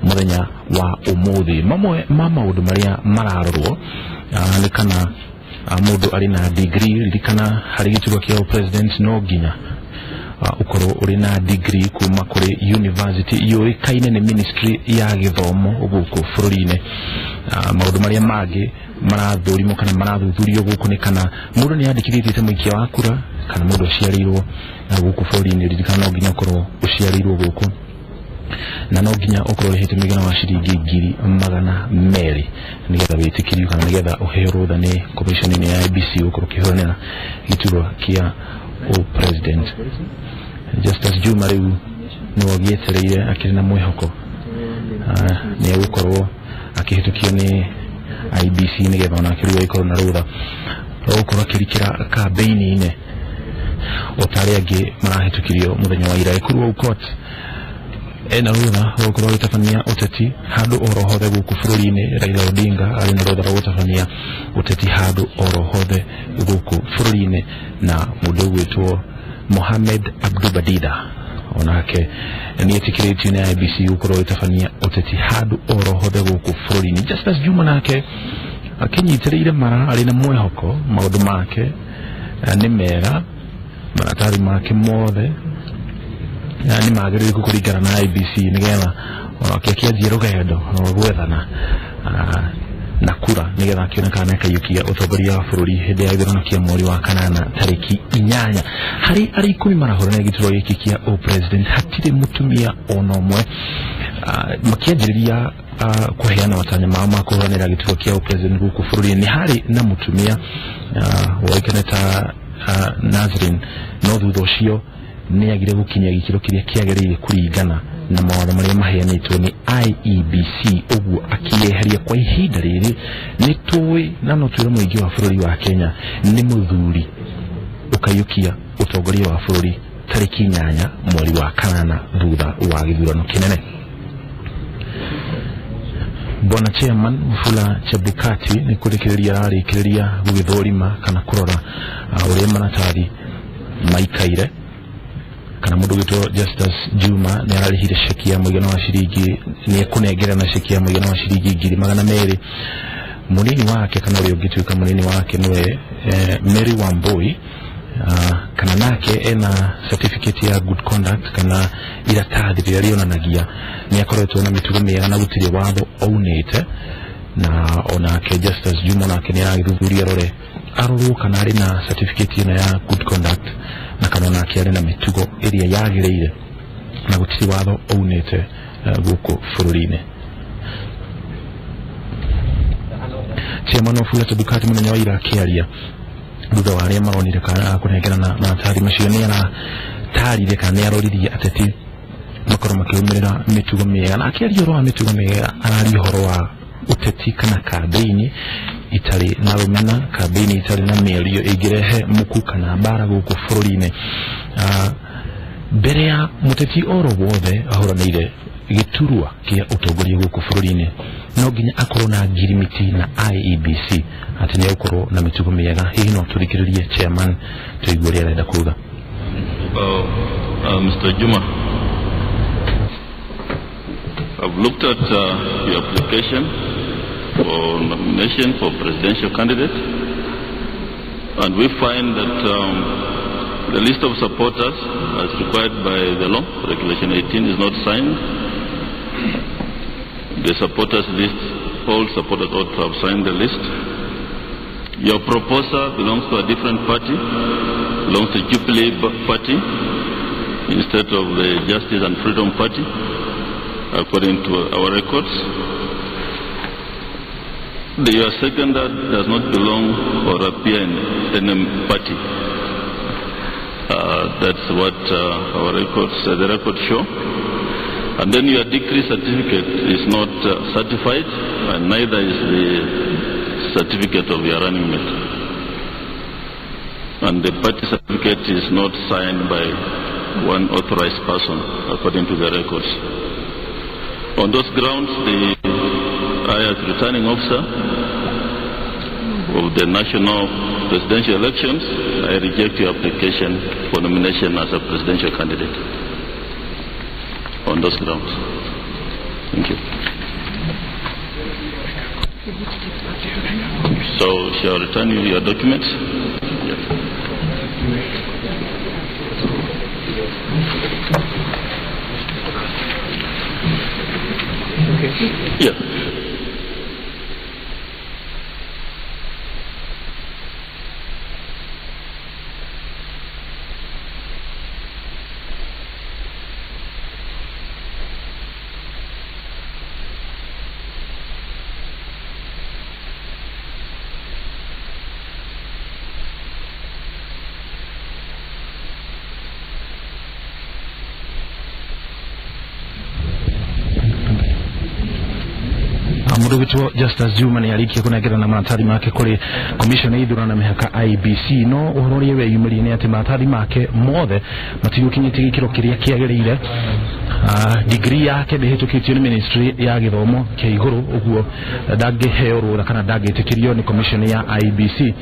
mũthenya wa ũmũthĩ. Mamwe ma maũndũ marĩa mararorwo nĩ kana mũndũ arĩ na degree. Ririkana harĩ gĩturwa kĩa o president no nginya ukorwo ũrĩ na degree kuma kũrĩ university yũĩkaine nĩ ministry ya gĩthomo gũkũ bũrũri-inĩ. Maũndũ marĩa mangĩ marathũrimwo kana marathuthurio gũkũ nĩ kana mũndũ nĩ andĩkithĩtie ta mũikia wa kura kana mũndũ aciarĩirwo gũkũ bũrũri-inĩ. Ririkana no nginya ũkorwo ũciarĩirwo gũkũ na no nginya ũkorwo ũrĩhĩte mũigana wa ciringi 200,000 nĩgetha wĩtĩkĩrio kana nĩgetha ũheo rũtha nĩ commission ya IEBC gũkorwo ũkĩhũranĩra gĩturwa kĩa o president. Justus Juma rĩu nĩwe ũgĩetereire akĩrĩ na mwĩhoko nĩ egũkorwo akĩhĩtũkio nĩ IEBC nĩgetha onake rĩu agĩkorwo na rũtha rwa gũkorwo akĩrikĩra kambĩini-inĩ o ta arĩa angĩ marahĩtũkirio mũthenya wa ira. Ekuru Aukot ena rũtha rwa gũkorwo agĩtabania ũteti handũ oro hothe gũkũ bũrũri-inĩ. Raila Odinga arĩ na rũtha rwa gũtabania ũteti handũ oro hothe gũkũ bũrũri-inĩ na mũndũ ũgwĩtwo Mohamed Abdubadida onake nĩ etĩkĩrĩtio nĩ IEBC gũkorwo agĩtabania ũteti handũ oro hothe gũkũ bũrũri-inĩ. Justus Juma nake akĩnyitĩrĩire mara arĩ na mwĩhoko maũndũ make nĩ mega, maratathi make mothe nĩ magĩrĩire kũringana na IEBC nĩgetha onake akĩanjia rũgendo rwa gwethana na kura nĩgetha akĩone kana nĩakaiyũkia ũtongoria wa bũrũri hĩndĩ ya gĩthurano kĩa mweri wa 8 tarĩki 8. Harĩ arĩa 10 marahũranĩra gĩturwa gĩkĩ kĩa o president hatirĩ mũtumia ona ũmwe. Makĩanjĩrĩria kũheana matanya mao ma kũhũranĩra gĩturwa kĩa o president gũkũ bũrũri-inĩ nĩ harĩ na mũtumia woĩkaine ta Nazrin no thutha ũcio nĩ agire gũkinyia gĩkĩro kĩrĩa kĩagĩrĩire kũringana na mawatho marĩa maheanĩtwo nĩ IEBC ũguo akĩeheria kwa ihinda rĩrĩ. Nĩ tũĩ na no twĩre mũingĩ wa bũrũri wa Kenya nĩ mũthuri ũkaiyũkia ũtongoria wa bũrũri tarĩki 8 mweri wa 8 thutha wa gĩthurano kĩnene. Bwana chairman Wafula Chebukati nĩ kũrĩkĩrĩria ararĩkĩrĩria gũgĩthũrima kana kũrora ũrĩa maratathi maikaire kana mũndũ ũgwĩtwo Justus Juma nĩ ararĩhire ceki ya mũigana wa ciringi nĩ ekũnengerana ceki ya mũigana wa ciringi 200,000. Mũnini wake kana ũrĩa ũngĩtuĩka mũnini wake nĩwe Mary Wambui, kana nake ena certificate ya good conduct kana iratathi rĩrĩa rĩonanagia nĩ akoretwo na mĩtugo mĩega na gũtirĩ watho aunĩte, na onake Justus Juma nake nĩ aragĩthuthuria rore arorwo kana arĩ na certificate ĩno ya good conduct na kana onake arĩ na mĩtugo ĩrĩa yagĩrĩire na gũtirĩ watho aunĩte gũkũ bũrũri-inĩ. Chairman Wafula Chebukati mũthenya wa ira akĩaria thutha wa arĩa maronire kana kũnengerana maratathi macio nĩ aratarire kana nĩ aroririe ateti makorwo makĩrũmĩrĩra mĩtugo mĩega, na akĩaria ũhoro wa mĩtugo mĩega araria ũhoro wa ũteti kana kambĩini itarĩ na rũmena, kambĩini itarĩ na mĩario ĩngĩrehe muku kana mbara gũkũ bũrũri-inĩ. Mbere ya mũteti oro wothe ahũranĩire gĩturwa kĩa ũtongoria gũkũ bũrũri-inĩ no nginya akorwo na ngirimiti na IEBC atĩ nĩ egũkorwo na mĩtugo mĩega. Hihi no tũthikĩrĩrie chairman tũigue ũrĩa arenda kuuga. Mr. Juma, I've looked at your application for nomination for presidential candidate, and we find that the list of supporters as required by the law, Regulation 18, is not signed. The supporters list, all supporters ought to have signed the list. Your proposer belongs to a different party, belongs to Jubilee Party instead of the Justice and Freedom Party, according to our records. Your seconder does not belong or appear in any party. That's what our records, the records show. And then your decree certificate is not certified, and neither is the certificate of your running mate. And the party certificate is not signed by one authorized person, according to the records. On those grounds, I, as returning officer of the national presidential elections, I reject your application for nomination as a presidential candidate. On those grounds. Thank you. So, shall I return you your documents? Yes. Okay. Yeah. Mũndũ ũgwĩtwo Justus Juma nĩ arĩkia kũnengerana maratathi make kũrĩ commission ya ithurano na mĩhaka IEBC, no ũhoro ũrĩa weyumĩririe nĩ atĩ maratathi make mothe matigũkinyĩtie gĩkĩro kĩrĩa kĩagĩrĩire. Degree yake ndĩhĩtũkĩtio nĩ ministry ya gĩthomo kĩa igũrũ, ũguo ndangĩheo rũtha kana ndangĩtĩkĩrio nĩ commission ya IEBC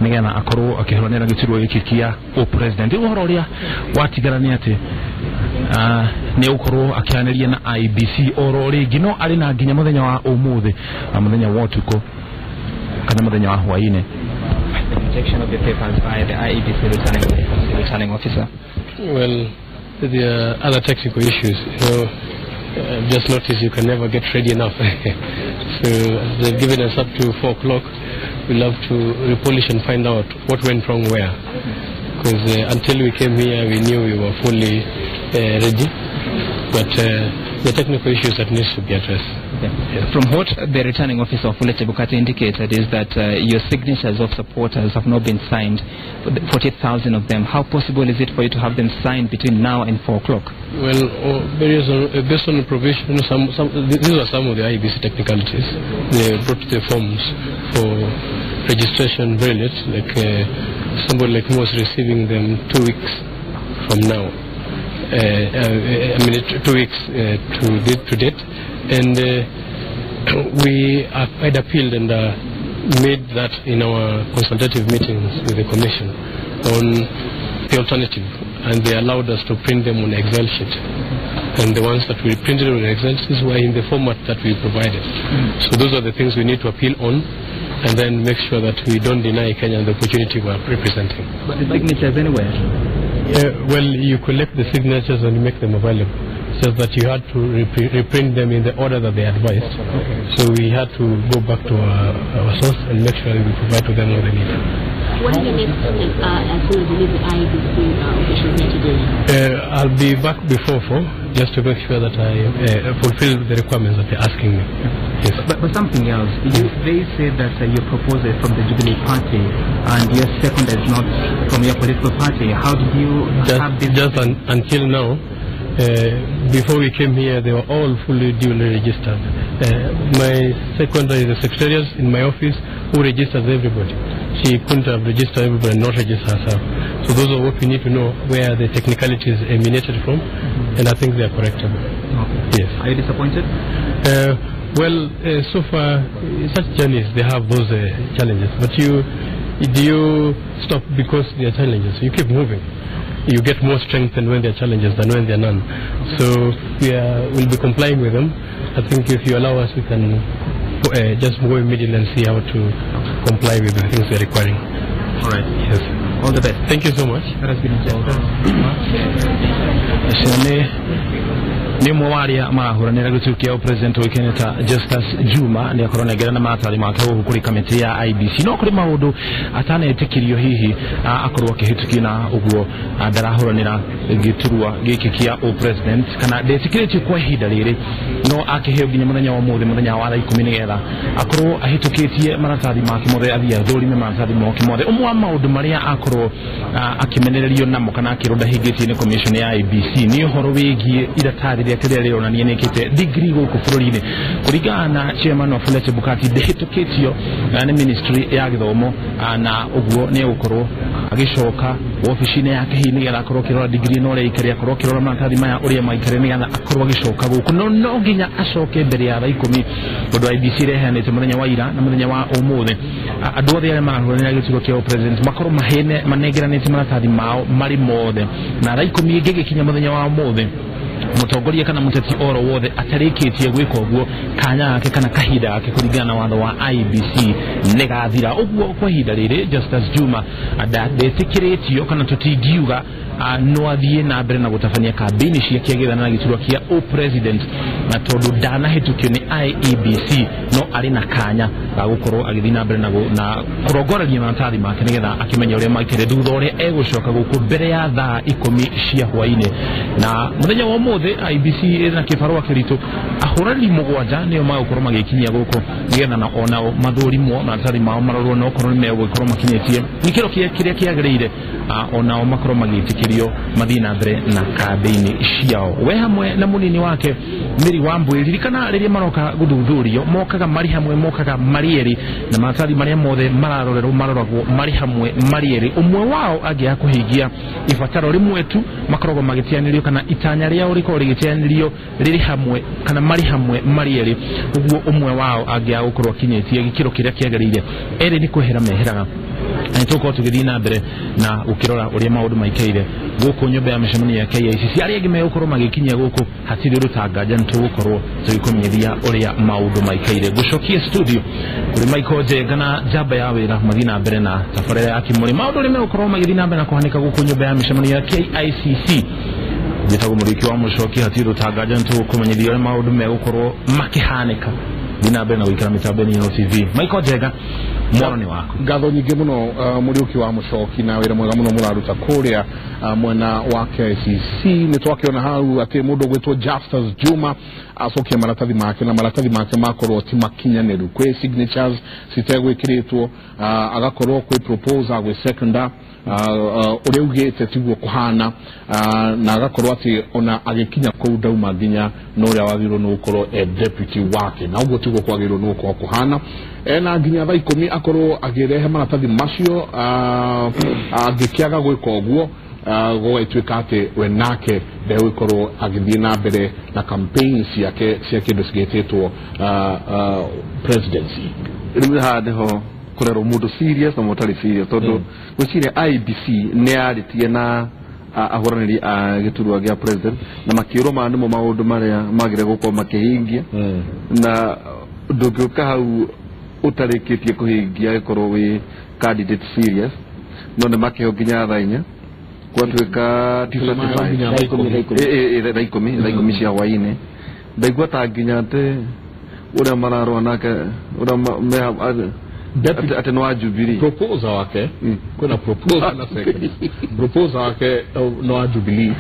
nĩgetha akorwo akĩhũranĩra gĩturwa gĩkĩ kĩa ũpresident. Rĩu ũhoro ũrĩa watigara nĩ atĩ nĩ ũkorwo akĩaranĩria na IEBC oro rĩngĩ, no arĩ na nginya mũthenya wa ũmũthĩ, mũthenya wa ũtukũ kana mũthenya wa hwaĩ-inĩ. Rejection of the papers by the IEBC returning officer. Well, there are other technical issues. You know, I've just noticed you can never get ready enough. So they've given us up to 4 o'clock. We'll have to repolish and find out what went wrong where. Because until we came here, we knew we were fully ready. But the technical issues that needs to be addressed. Okay. Yes. From what the returning officer of Wafula Chebukati indicated is that your signatures of supporters have not been signed, 40,000 of them. How possible is it for you to have them signed between now and 4 o'clock? Well, based on the provision, these are some of the IEBC technicalities. They brought the forms for registration very late, like somebody like me was receiving them 2 weeks from now. I mean, 2 weeks to date, and We had appealed and made that in our consultative meetings with the Commission on the alternative, and they allowed us to print them on Excel sheet. And the ones that we printed on Excel sheets were in the format that we provided. So those are the things we need to appeal on, and then make sure that we don't deny Kenya the opportunity we are representing. But the signatures anywhere? Well, you collect the signatures and you make them available. It's just that you had to reprint them in the order that they advised. Okay. So we had to go back to our source and make sure we provide to them what they need. What is the next step as soon as you leave the IEBC officials here today? I'll be back before 4, just to make sure that I fulfill the requirements that they're asking me. Yes. But something else, they say that your proposal from the Jubilee Party and your second is not from your political party. How did you have this? Just until now, before we came here, they were all fully duly registered. My secondary is the secretariat in my office who registers everybody. She couldn't have registered everybody and not register herself. So those are what we need to know, where the technicalities emanated from, and I think they are correctable. Okay. Yes. Are you disappointed? Well, so far, such journeys, they have those challenges. But do you stop because there are challenges? You keep moving. You get more strength when there are challenges than when there are none. So we'll be complying with them. I think if you allow us, we can just go immediately and see how to comply with the things they're requiring. All right. Yes. All the best. Thank you so much. That has been Nĩ ũmwe wa arĩa marahũranĩra gĩturwa kĩa president wa Kenyatta Justus Juma nĩ akorwo nengera na maratathi make gũkũ kũrĩ kamĩtĩ ya IEBC no kũrĩ maũndũ atanetĩkĩrio hihi akorwo akĩhĩtũkio na ũguo ndarahũranĩra gĩturwa gĩkĩ kĩa president kana ndetĩkĩrĩtio kwa ihinda rĩrĩ no akĩheo nginya mũthenya wa ũmũthĩ mũthenya wa thaa 10 nĩgetha akorwo ahĩtũkĩtie maratathi make mothe athiĩ athũrime maratathi make mothe. Ũmwe wa maũndũ marĩa akorwo akĩmenererio namo kana akĩrwo ndahingĩtie nĩ commission ya IEBC nĩ ũhoro wĩgiĩ iratathi rĩake rĩrĩa rĩronania nĩkĩte degree gũkũ bũrũri-inĩ kũringana na chairman wa Wafula Chebukati ndĩhĩtũkĩtio nĩ ministry ya gĩthomo na ũguo nĩ egũkorwo agĩcoka wabici-inĩ yake hihi nĩgetha akorwo akĩrora degree na ũrĩa ĩikare akorwo akĩrora maratathi maya ũrĩa maikare nĩgetha akorwo agĩcoka gũkũ no nginya acoke mbere ya thaa 10 tondũ IEBC ĩreheanĩte mũthenya wa ira na mũthenya wa ũmũthĩ andũ othe arĩa marahũranĩra gĩturwa kĩa president makorwo manengeranĩte maratathi mao marĩ mothe na thaa 10 ĩngĩgĩkinya mũthenya wa ũmũthĩ mũtongoria kana mũteti oro wothe atarĩkĩtie gwĩka ũguo kanya gake kana kahinda gake kũringana na watho wa IEBC nĩ gathira. Ũguo kwa ihinda rĩrĩ Justus Juma ndetĩkĩrĩtio kana tũtingiuga no athiĩ na mbere na gũtabania kambĩini ciake agĩethana na gĩturwa kĩa president na tondũ ndanahĩtũkio nĩ IEBC no arĩ na kanya ga gũkorwo agĩthiĩ na mbere na kũrongoreria maratathi make nĩgetha akĩmenye ũrĩa maikare thutha ũrĩa egũcoka gũkũ mbere ya thaa 10 cia hwaĩ-inĩ. Na mũthenya wa ũmũthĩ IEBC ĩna kĩbarũa kĩritũ ahũrani 7 nĩo magũkorwo magĩkinyia gũkũ nĩgetha na onao mathũrimwo maratathi mao marorwo na okorwo nĩ megũgĩkorwo makinyĩtie gĩkĩro kĩrĩa kĩagĩrĩire onao makorwo magĩtĩkĩrio mathiĩ na mbere na kambĩini ciao. We hamwe na mũnini wake Mary Wambui ririkana rĩrĩa maroka gũthuthurio mokaga marĩ hamwe mokaga marĩ erĩ na maratathi marĩa mothe mararorerwo maroragwo marĩ hamwe marĩ erĩ ũmwe wao angĩaga kũhingia ibataro rĩmwe tu makoragwo magĩteanĩrio kana itanya rĩao rĩkoragwo rĩgĩteanĩrio rĩrĩ hamwe kana marĩ hamwe marĩ erĩ ũguo ũmwe wao angĩaga gũkorwo akinyĩtie gĩkĩro kĩrĩa kĩagĩrĩire erĩ nĩ kwehera meheraga. Na tũkorwo tũgĩthiĩ na mbere na gũkĩrora ũrĩa maũndũ maikaire gũkũ nyũmba ya mĩcemanio ya KICC arĩa angĩ megũkorwo magĩkinyia gũkũ hatirĩ ũndũ ta nganja nĩ tũgũkorwo tũgĩkũmenyithia ũrĩa maũndũ maikaire. Gũcokia studio kũrĩ Michael Njenga na njamba ya wĩra mathiĩ na mbere na tabarĩra ya Kĩmũrĩ maũndũ ũrĩa megũkorwo magĩthiĩ na mbere na kũhanĩka gũkũ nyũmba ya mĩcemanio ya KICC njĩtagwo Mũrĩki wa Mũcoki hatirĩ ũndũ ta nganja nĩ tũgũkũmenyithia ũrĩa maũndũ megũkorwo makĩhanĩka. Thiĩ na mbere na gũikara mĩtambo-inĩ ya TV. Michael Njenga mwaro nĩ waku. Ngatho nyingĩ mũno Mũriũki wa Mũcoki na wĩra mwega mũno mũraruta kũrĩa mwena wa KICC. Nĩ twakĩona hau atĩ mũndũ ũgwĩtwo Justus Juma acokia maratathi make na maratathi make makorwo ti makinyanĩru kwĩ signatures citegwĩkĩrĩtwo agakorwo kwĩ proposer gwĩ seconder ũrĩa ugĩte tiguo kũhana na agakorwo atĩ ona agĩkinya kũu ndauma nginya na ũrĩa wagĩrĩirwo nĩ gũkorwo e deputy wake na ũguo tiguo kwagĩrĩirwo nĩ gũkorwo kũhana ena nginya thaa 10 akorwo akĩrehe maratathi macio angĩkĩaga gwĩka ũguo Gũgagĩtuĩka atĩ we nake ndegũgĩkorwo agĩthiĩ na mbere na campaign ciake cia kĩndũ cigĩtĩtwo presidency. Rĩu haha nĩho kũrerwo mũndũ serious na mũtarĩ serious, tondũ gwĩciria IEBC nĩ yarĩtie na ahũranĩri a gĩturwa gĩa president na makĩũrwo maya nĩmo maũndũ marĩa magĩrĩire gũkorwo makĩhingia, na ndũngĩũka hau ũtarĩkĩtie kũhingia agĩkorwo wĩ candidate serious. No nĩ makĩheo nginya thaa 4 gwatuĩka 2:35, thaa 10 cia hwaĩ-inĩ. Ndaigua ta nginya atĩ ũrĩa mararũa nake ũrĩa atĩ nĩ wa Jubilee proposer wake, kwĩna proposer na second proposer wake no wa Jubilee,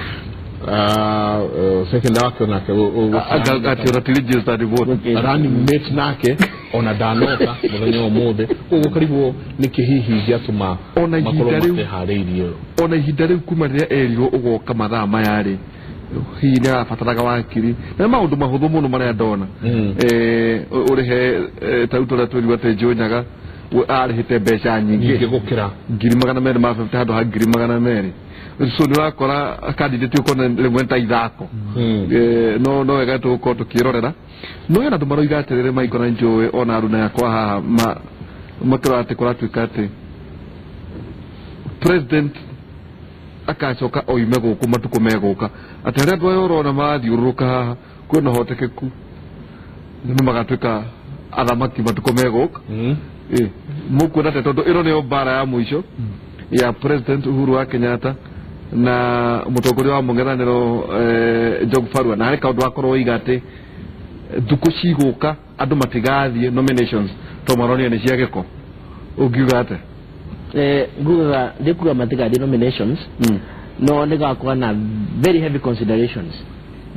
second wake nake atĩ ona ti registered vote, running mate nake ona ndanoka mũthenya ũmũthĩ. Koguo karigwo nĩkĩ hihi gĩatũma makorwo mateharĩirie ona ihinda rĩu kuma rĩrĩa erirwo ũgoka mathaa maya rĩ, hihi nĩ arabataraga wakiri na nĩ maũndũ mahũthũ mũno marĩa ndona. Ũrĩhe ta rĩu tũrĩa twĩrirwo atĩ Njũnyaga arĩhĩte mbeca nyingĩ gũkĩra 250,000 handũ ha 200,000. So nĩ ũrakora candidate ũkona rĩmwe ta ithako. No wega tũgũkorwo tũkĩrorera. No hena andũ maroiga atĩrĩrĩ, Maiko na njũĩ ona aruna yakwa haha makĩrora atĩ kũratuĩka atĩ president akacoka oime gũkũ matukũ megũka, atĩ harĩa andũ aya ũrona marathiũrũrũka haha kwĩna ũhotekeku nĩ magatuĩka athamaki matukũ megũka. Mũkuona atĩa, tondũ ĩno nĩyo mbara ya mũico ya President Uhuru wa Kenyatta na mũtongoria wa mũng'ethanĩro Njogu Barua, na harĩ kaũndũ wakorwo oiga atĩ thukũ cigũka andũ matigathiĩ nominations tondũ maronio nĩ cia gĩko. Ũngiuga atĩa? Ngugaga ndikuga matigathiĩ nominations, no nĩgakorwo na very heavy considerations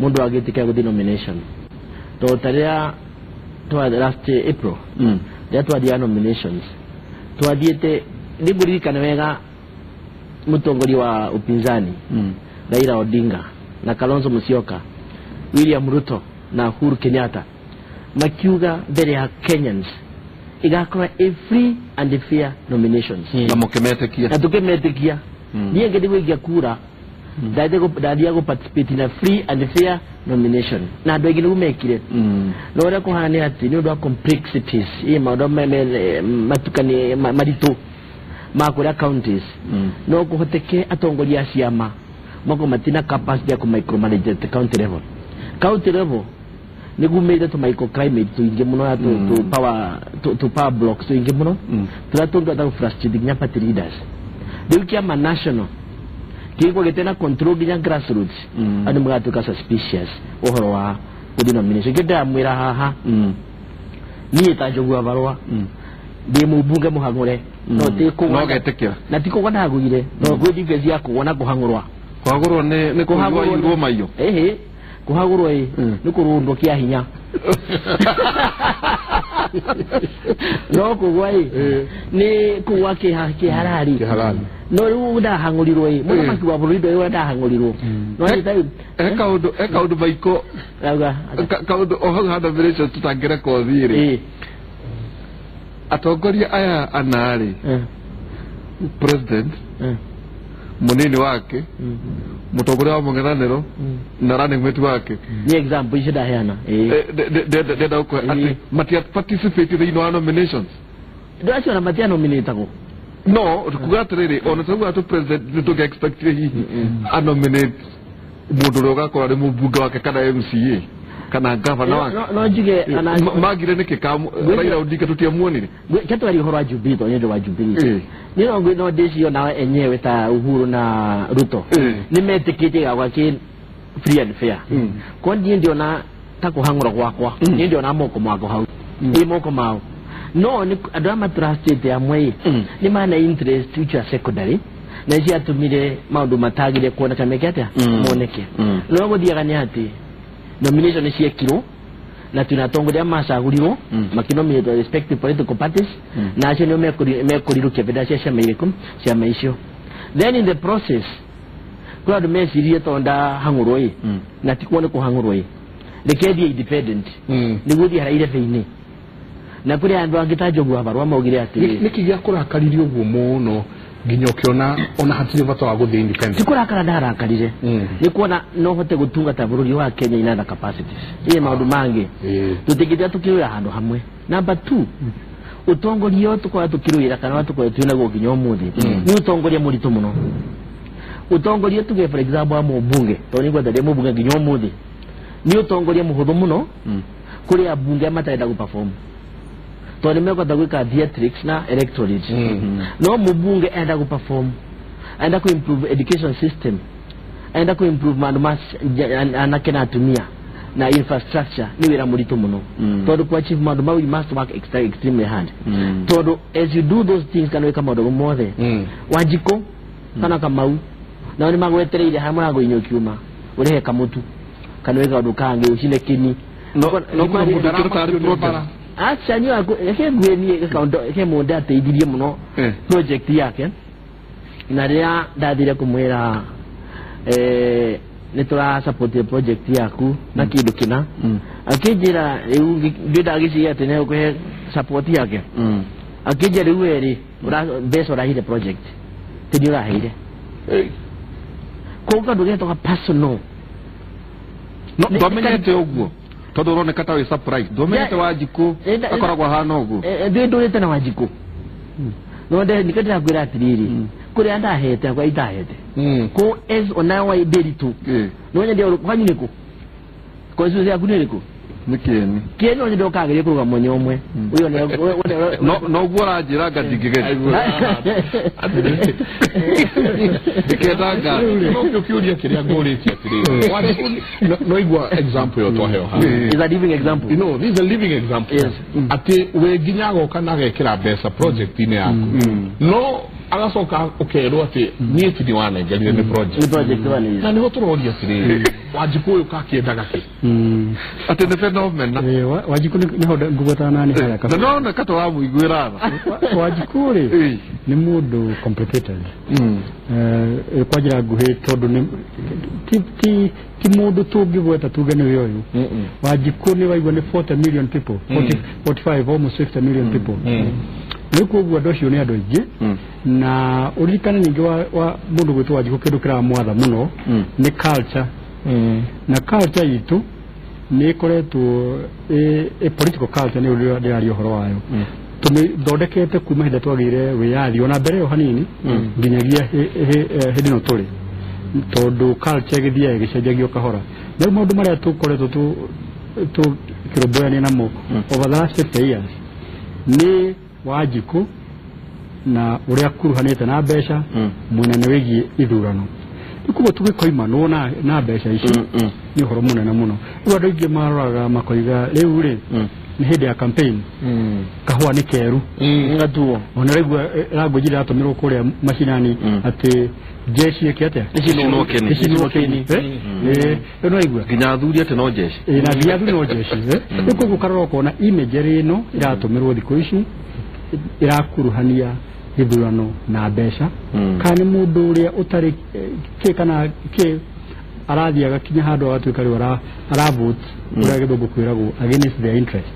mũndũ agĩtĩkĩra gũthiĩ nomination. Tondũ ta rĩrĩa last April rĩrĩa twathiaga nominations, twathiĩte nĩngũririkana wega mũtongoria wa upinzani Raila Odinga na Kalonzo Musyoka, William Ruto na Uhuru Kenyatta makiuga mbere ya Kenyans igakorwo a free and fair nominations, na mũkĩmetĩkia, na tũkĩmetĩkia. Niĩ ngĩthiĩ gũikia kura ndathiaga gũ participate na free and fair nomination, na andũ aingĩ nĩguo mekire. No ũrĩa kũhana nĩ atĩ nĩ ũndũ wa complexities, ĩ maũndũ matukani maritũ ma kũrĩa counties, no kũhoteke atongoria a ciama makorwo matina capacity ya kũ micromanage at county level. County level nĩ gumĩte tũ microclimate tũingĩ mũno na tũ power blocks tũingĩ mũno tũrĩa tũngĩhota gũ frustrate nginya party leaders. Rĩu kĩama national kĩgĩkorwo gĩtena control nginya grassroots, andũ magatuĩka suspicious ũhoro wa gũthiĩ nomination. Kĩo ndĩramwĩra haha, niĩ ta Njogu wa Barua ndĩ mũmbunge mũhang'ũre, no ti kũgwa na ti kũgwa ndagũire, no gwĩ difference ya kũgwa na kũhang'ũrwa. Kũhagũrwo nĩ kũhagũrwo maiyo. Ĩhĩ, kũhagũrwo ĩ nĩ kũrũndwo kĩa hinya. No kũgwa ĩ nĩ kũgwa kĩharari. No rĩu ndahang'ũrirwo ĩ mũthamaki wa bũrũri ndoĩ ũrĩa ndahang'ũrirwo. No he kaũndũ Maiko, kaũndũ o hau ha nominations tũtangĩrekothi rĩ, atongoria aya ana rĩ, president, mũnini wake, mũtongoria wa mũng'ethanĩro na running mate wake, nĩ example icio ndaheana. Ndenda gũkũhe atĩ matia participate thĩinĩ wa nominations. Andũ acio ona matia nominatagwo. No kuga atĩrĩrĩ, ona tauga atĩ president nĩ tũngĩ expectire hihi anominate mũndũ ũrĩa ũgakorwo arĩ mũmbunge wake kana MCA kana gavana wake. No njuge magire nĩkĩ ka Raila Odinga tũtiamuonire? Ke twarie ũhoro wa Jubilee tondũ nĩ ũndũ wa Jubilee. Niĩ no ndĩcirie nao enyewe ta Uhuru na Ruto nĩ metĩkĩtie gakwa kĩ free and fair. Kwa niĩ ndiona ta kũhang'ũra gwakwa, niĩ ndiona moko makwa hau, ĩ moko mao. No nĩ andũ aya matrustĩte amwe ĩ nĩ mana interest which are secondary, na ciatũmire maũndũ matagĩrĩire kuoneka meke atĩa moneke. No gũthiaga nĩ atĩ nomination nĩ ciekirwo na twĩna atongoria macagũrirwo makĩnominate respective political parties, na acio nĩo mekũrirũkia bendera cia ciama irĩkũ, ciama icio. Then in the process kũrĩ andũ mecirie tondũ ndahang'ũrwo ĩ na ti kuo nĩ kũhang'ũrwo ĩ, reke thiĩ independent nĩguo thiĩ harĩa irebe-inĩ. Na kũrĩ andũ angĩ ta Njogu wa Barua maugire atĩrĩ, nĩkĩ gĩa kũrakaririe ũguo mũno Nginya ukiona ona hatirĩ bata wa gũthiĩ independent. Ti kũrakara ndarakarire, nĩ kuona no hote gũtungata bũrũri wa Kenya in other capacities. Ĩĩ maũndũ mangĩ tũtingĩthiĩ tũkĩrũĩra handũ hamwe. Number 2, ũtongoria ũyũ tũkoragwo tũkĩrũĩra kana tũkoragwo twĩ naguo nginya ũmũthĩ nĩ ũtongoria mũritũ mũno. Ũtongoria tuge for example wa mũmbunge, tondũ nĩngwenda ndĩ mũmbunge nginya ũmũthĩ, nĩ ũtongoria mũhũthũ mũno kũrĩ ambunge matarenda gũ-perform, tondũ nĩmekwenda gwĩka theatrics na electorate. No mũmbunge enda gũ-perform, enda kũ improve education system, enda kũ improve maũndũ ma anake na atumia na infrastructure, nĩ wĩra mũritũ mũno, tondũ ku achieve maũndũ mau you must work extremely hard, tondũ as you do those things kana wĩka maũndũ mothe, Wanjikũ kana Kamau nao nĩ magwetereire harĩa mũrango-inĩ ũkiuma ũrehe kamũtu kana wĩka kaũndũ kangĩ ũcine kĩni. No no mũndũ ũtarĩ broken. Aca niĩ reke ngue niĩ kaũndũ ke mũndũ ateithirie mũno project yake, na rĩrĩa ndathire kũmwĩra nĩ tũra support project yaku na kĩndũ kĩna, akĩnjĩra rĩu ndĩndagĩciria atĩ nĩ ũkũhe support yake, akĩnjĩra rĩu werĩ mbeca ũraheire project ti niĩ ũraheire. Koguo kaũndũ getagwo personal. No ndwamenyete ũguo tondũ ũroneka ta wĩ surprise. Ndwamenyete Wanjikũ akoragwo ahana ũguo. Ndĩ ndũrĩte na Wanjikũ, no nĩkĩo ndĩrakwĩra atĩrĩrĩ, kũrĩa ndahete akwa itahete ko as ona wa Nderitu no nyende kwanyu nĩkũ ko icio ciaku nĩ ĩrĩkũ? Nĩ kĩeni. Kĩeni no nyende ũkageria kũruga mwenya ũmwe ũyũ nĩ noguo ũranjĩra anga ndingĩgeria ndĩkenda nga no kĩũria kĩrĩa ngũrĩtie atĩrĩrĩ, no igua example ĩyo twaheo haha is a living example. You know, this is a living example. Yes. Atĩ we nginya agoka na agekĩra mbeca project-inĩ yaku, no agacoka ũkerwo atĩ niĩ ti nĩ wanengerire nĩ project. Nĩ project na nĩho tũroria atĩrĩrĩ, Wanjikũ ũyũ kakĩendaga kĩ? Atĩ nĩ phenomena. Wanjikũ nĩho ngũgwetana nani harĩa kabere. Na nĩroneka ta ũramũiguĩra tha. Wanjikũ rĩ nĩ mũndũ complicated kwa njĩra nguhĩ, tondũ ti mũndũ tũngĩgweta tuge nĩwe ũyũ. Wanjikũ nĩ waigua nĩ 40 million people, 45 almost 50 million people. Nĩ koguo andũ acio nĩ andũ aingĩ, na ũririkane ningĩ wa mũndũ gwĩtwo Wanjikũ kĩndũ kĩramwatha mũno nĩ culture. Na culture itũ nĩ ĩkoretwo ĩ political culture, nĩ ũrĩa ndĩraria ũhoro wayo, tũmĩthondekete kuma hĩndĩ twagĩire wĩyathi ona mbere ĩyo hanini nginyagia hĩndĩ ĩno tũrĩ, tondũ culture ĩgĩthiaga ĩgĩcenjagio kahora. Rĩu maũndũ marĩa tũkoretwo tũkĩrũmbũyania namo over the last 50 years nĩ Wanjikũ na ũrĩa akuruhanĩte na mbeca mũnene wĩgiĩ ithurano. Koguo tũgĩkoimanwo na mbeca ici nĩ ũhoro mũnene mũno. Rĩu andũ aingĩ maroraga makoiga rĩu rĩ nĩ hĩndĩ ya campaign, kahũa nĩ keru ngatuo. Ona raigua language ĩratũmĩrwo kũrĩa macinani atĩ jeshi ĩke atĩa, Ĩcinwo kĩni. Ĩcinwo kĩni. Rĩu no raigua nginya athuri atĩ no jeshi. Na nginya athuri no jeshi. Rĩu koguo ũkarora ũkona imagery ĩno ĩratũmĩrwo thikũ ici ĩrakuruhania gĩthurano na mbeca, kana nĩ mũndũ ũrĩa ũtarĩ kĩ kana kĩ arathiaga kinya handũ agatuĩka rĩu aravote ũrĩa gĩthũngũ kwĩragwo against their interest.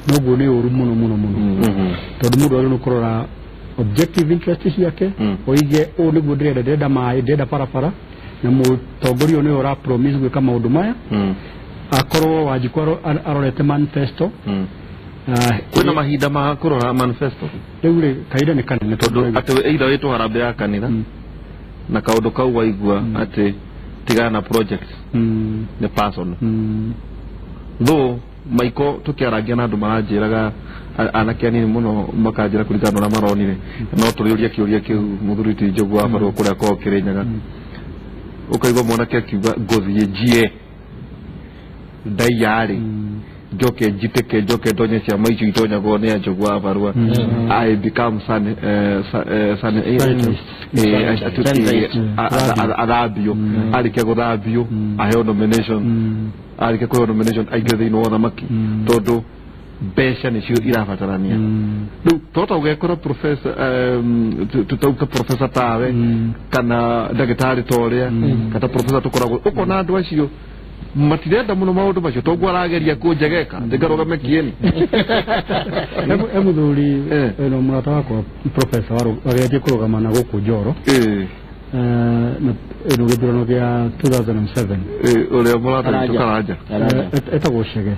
Noguo nĩ ũru mũno mũno mũno, tondũ mũndũ agĩrĩirwo nĩ kũrora objective interest ciake, oige ũũ nĩguo ndĩrenda, ndĩrenda maĩ, ndĩrenda barabara, na mũtongoria ũyũ nĩwe ũra promise gwĩka maũndũ maya. Akorwo Wanjikũ arorete manifesto. Kwĩna mahinda ma kũrora manifesto rĩu rĩ kahinda nĩ kanene, tondũ atĩ either wĩtwo harambee ya kanitha na kaũndũ kau waigua atĩ tigana na project nĩ personal. Though maiko tũkĩarangia na andũ maranjĩraga anake anini mũno makanjĩra kũringana na ũrĩa maronire, no tũrĩũria kĩũria kĩu mũthuri ti Njogu wa Barũa kũrĩa akoragwo Kĩrĩnyaga, ũkaigua mwanake akiuga ngũthiĩ njiye ndaiya-rĩ njoke njitĩke njoke ndonye ciama icio itonyagwo nĩ Njogu wa Barũa, I become athambio, arĩkia gũthambio aheo nomination, arĩkia kũheo nomination aingĩre thĩinĩ wa ũthamaki, tondũ mbeca nĩcio irabatarania. Rĩu tota ũgekora professor tũtauka professor tawe kana ndagĩtarĩ ta ũrĩa kana professor tũkoragwo ũkona andũ acio Matirenda muno maundu macio toguo arageria kunjegeka ndingarugame kieni. Muthuri no murata wakwa professor wageretie kurugama na guku Njoro na githurano gia 2007 uria murata witu Karanja etagwo Chege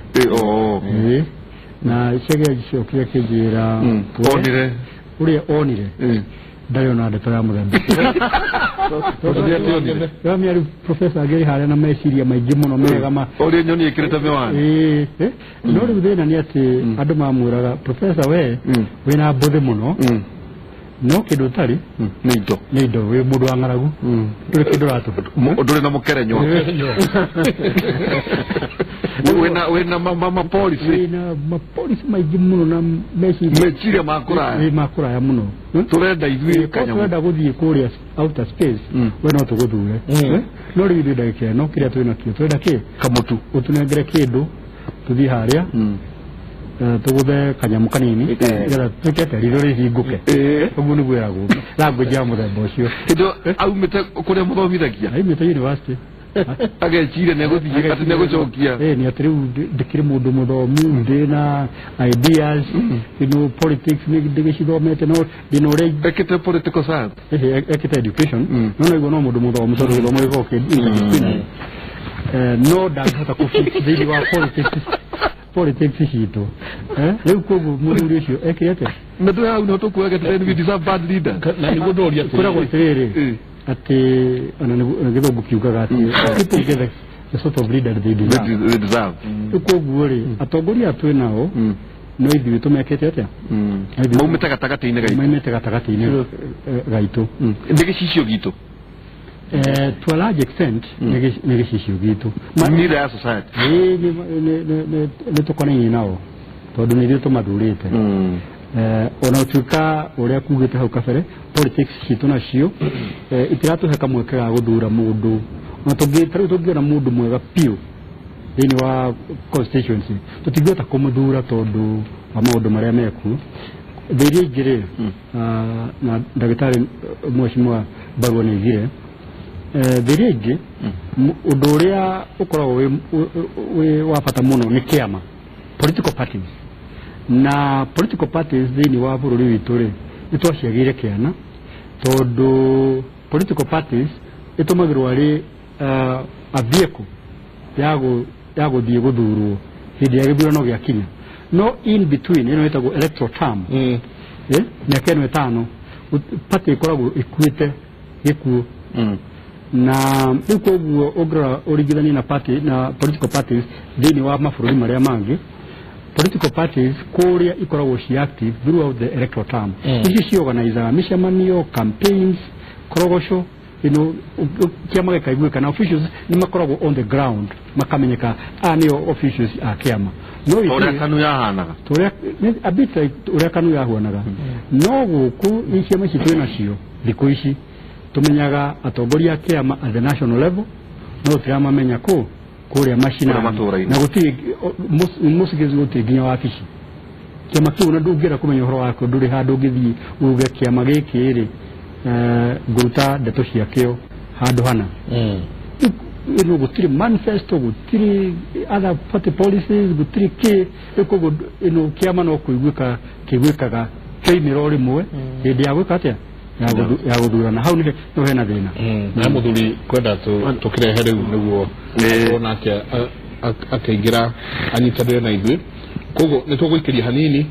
na Chege agĩcokire akĩnjĩra onire uria onire ndarĩ ona ndeto ya mũthemba ũcio. Professor agĩrĩ harĩa na meciria maingĩ mũno mega ma ũrĩa nyoni ĩkĩrĩte mĩwani. No rĩu thĩna nĩ atĩ andũ mamwĩraga professor we wĩna mbũthĩ mũno no kĩndũ ũtarĩ nĩ indo nĩ indo wĩ mũndũ wa ng'aragu ndũrĩ kĩndũ ũratũhe ndũrĩ na mũkerenywa wĩna mapolicy wĩna mapolicy maingĩ mũno na meciria ma kũraya ma kũraya mũno tũrenda ithuĩ kanyamũ tũrenda gũthiĩ kũrĩa outer space we no tũgũthure no rĩu ithuĩ ndagĩka ĩno kĩrĩa twĩ nakĩo tũrenda kĩ kamũtu ũtũnengere kĩndũ tũthiĩ harĩa tũgũthe kanyamũ kanini nĩgetha twĩke ritho rĩhingũke ũguo nĩguo ĩragwo language ya mũthemba ũcio. Kĩndũ aumĩte kũrĩa mũthomithagia aumĩte university ageciria nĩegũthiĩ atĩ nĩegũcokia nĩ atĩ rĩu ndĩkĩrĩ mũndũ mũthomu ndĩna ideas you know politics ndĩgĩcithomete no ndĩna ũrĩa ekĩte political science ekĩte education no naiguo no mũndũ mũthomu tondũ gĩthomo gĩkoragwo kĩ interdisciplinary no ndangĩhota kũfit thĩinĩ wa politics citũ rĩu koguo mũthuri ũcio ekire atĩa na ndũĩ hau no tũkuage atĩ we deserve bad leaders na nĩguo ndoria kwĩragwo atĩrĩrĩ atĩ ona gĩthũngũ kiugaga atĩ people get the sort of leader they deserve. Rĩu koguo rĩ atongoria twĩ nao no ithuĩ tũmekĩte atĩa maumĩte gatagatĩ-inĩ gaitũ maumĩte gatagatĩ-inĩ gaitũ nĩ gĩcicio gitũ to a large extent nĩ gĩcicio gitũ nĩ ya society nĩ tũkonainie nao tondũ nĩ ithuĩ tũmathurĩte ona ũtuĩka ũrĩa kugĩte hau kabere politics citũ nacio itiratũhe kamweke ga gũthura mũndũ ona tarĩu tũngĩona mũndũ mwega biũ thĩinĩ wa constituency tũtingĩhota kũmũthura tondũ wa maũndũ marĩa mekuo. Thĩ iria ingĩ rĩ na ndagĩtarĩ mheshimiwa Barua nĩ aigire thĩ iria ingĩ ũndũ ũrĩa ũkoragwo wĩ wa bata mũno nĩ kĩama political parties na political parties thĩinĩ wa bũrũri witũ rĩ nĩ twaciagĩire kĩana tondũ political parties ĩtũmagĩrwo arĩ a vehicle ya gũthiĩ gũthurwo hĩndĩ ya gĩthurano gĩakinya no in between ĩno ĩtagwo electoral term mĩaka ĩno ĩtano party ĩkoragwo ĩkuĩte gĩkuũ na rĩu koguo ũngĩrora ũringithanie na party na political parties thĩinĩ wa mabũrũri marĩa mangĩ political parties kũrĩa ikoragwo ci active throughout the electoral term icio ciorganizaga mĩcemanio campaigns korogoco you know kĩama gĩkaiguĩka na officials nĩ makoragwo on the ground makamenyeka aya nĩo officials a kĩama no ũrĩa KANU yahanaga a bit like ũrĩa KANU yahuanaga no gũkũ ciama ici twĩ nacio thikũ ici tumenyaga atongoria a kĩama at the national level no tũtiramamenya kũ kũrĩa macinani na gũtirĩ most cases gũtirĩ nginya wabici kĩama kĩu na ndũngĩenda kũmenya ũhoro wakĩo ndũrĩ handũ ũngĩthiĩ uge kĩama gĩkĩ rĩ ngũruta ndeto ciakĩo handũ hana ĩno gũtirĩ manifesto gũtirĩ other party policies gũtirĩ kĩ rĩu koguo ĩno kĩama no kũiguĩka kĩiguĩkaga kĩoimĩra o rĩmwe hĩndĩ ya gwĩka atĩa ya gũthurana hau nĩho hena thĩna na mũthuri kwenda tũkĩrehe rĩu nĩguo akorwo nake akĩingĩra anyitanĩre na ithuĩ koguo nĩ tũgũikĩria hanini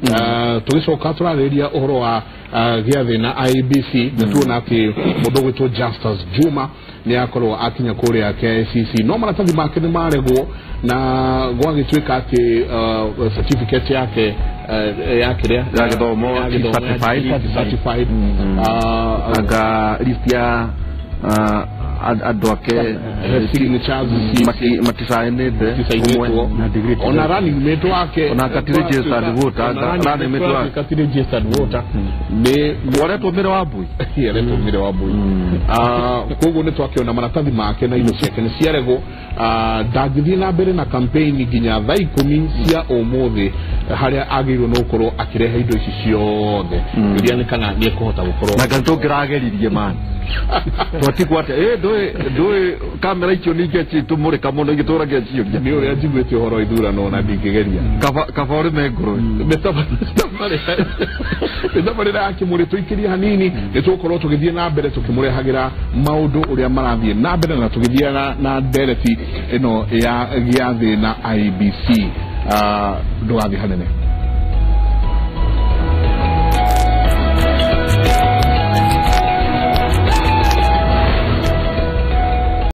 tũgĩcoka tũrarĩrĩria ũhoro wa gĩathĩ na IEBC na tuona atĩ mũndũ ũgwĩtwo Justus Juma nĩ akorwo akinya kũrĩa KICC no maratathi make nĩ maregwo na gwagĩtuĩka atĩ certificate yake ya kĩrĩa ya gĩthomo certified anga list ya andũ ake signatures matisainĩte ona running mate wake ona kati registered voter running mate wake kati registered voter nĩ waretwo Mĩre wa Mbui aretwo Mĩre wa Mbui koguo nĩ twakĩona maratathi make na indo ciake nĩ ciaregwo ndangĩthiĩ na mbere na campaign nginya thaa 10 cia ũmũthĩ Harĩa agĩrĩirwo nĩ gũkorwo akĩrehe indo ici ciothe, iria nĩ kana nĩ ekũhota gũkorwo na ngai tũngĩrageririe mani twatigwo atĩa ĩ ndũĩ kamera icio ningĩ citũmũrĩka mũno igĩtũragia ciũria. Nĩ ũrĩa njiguĩte ũhoro wa ithurano na ndingĩgeria. Kaba ũrĩme ngũrwe. Mĩtabarĩra ya Kĩmũrĩ tũikĩrie hanini, nĩ tũgũkorwo tũgĩthiĩ na mbere tũkĩmũrehagĩra maũndũ ũrĩa marathiĩ na mbere na tũgĩthiĩ na ndereti ĩno ya gĩathĩ na IEBC. Ndũgathiĩ hanene.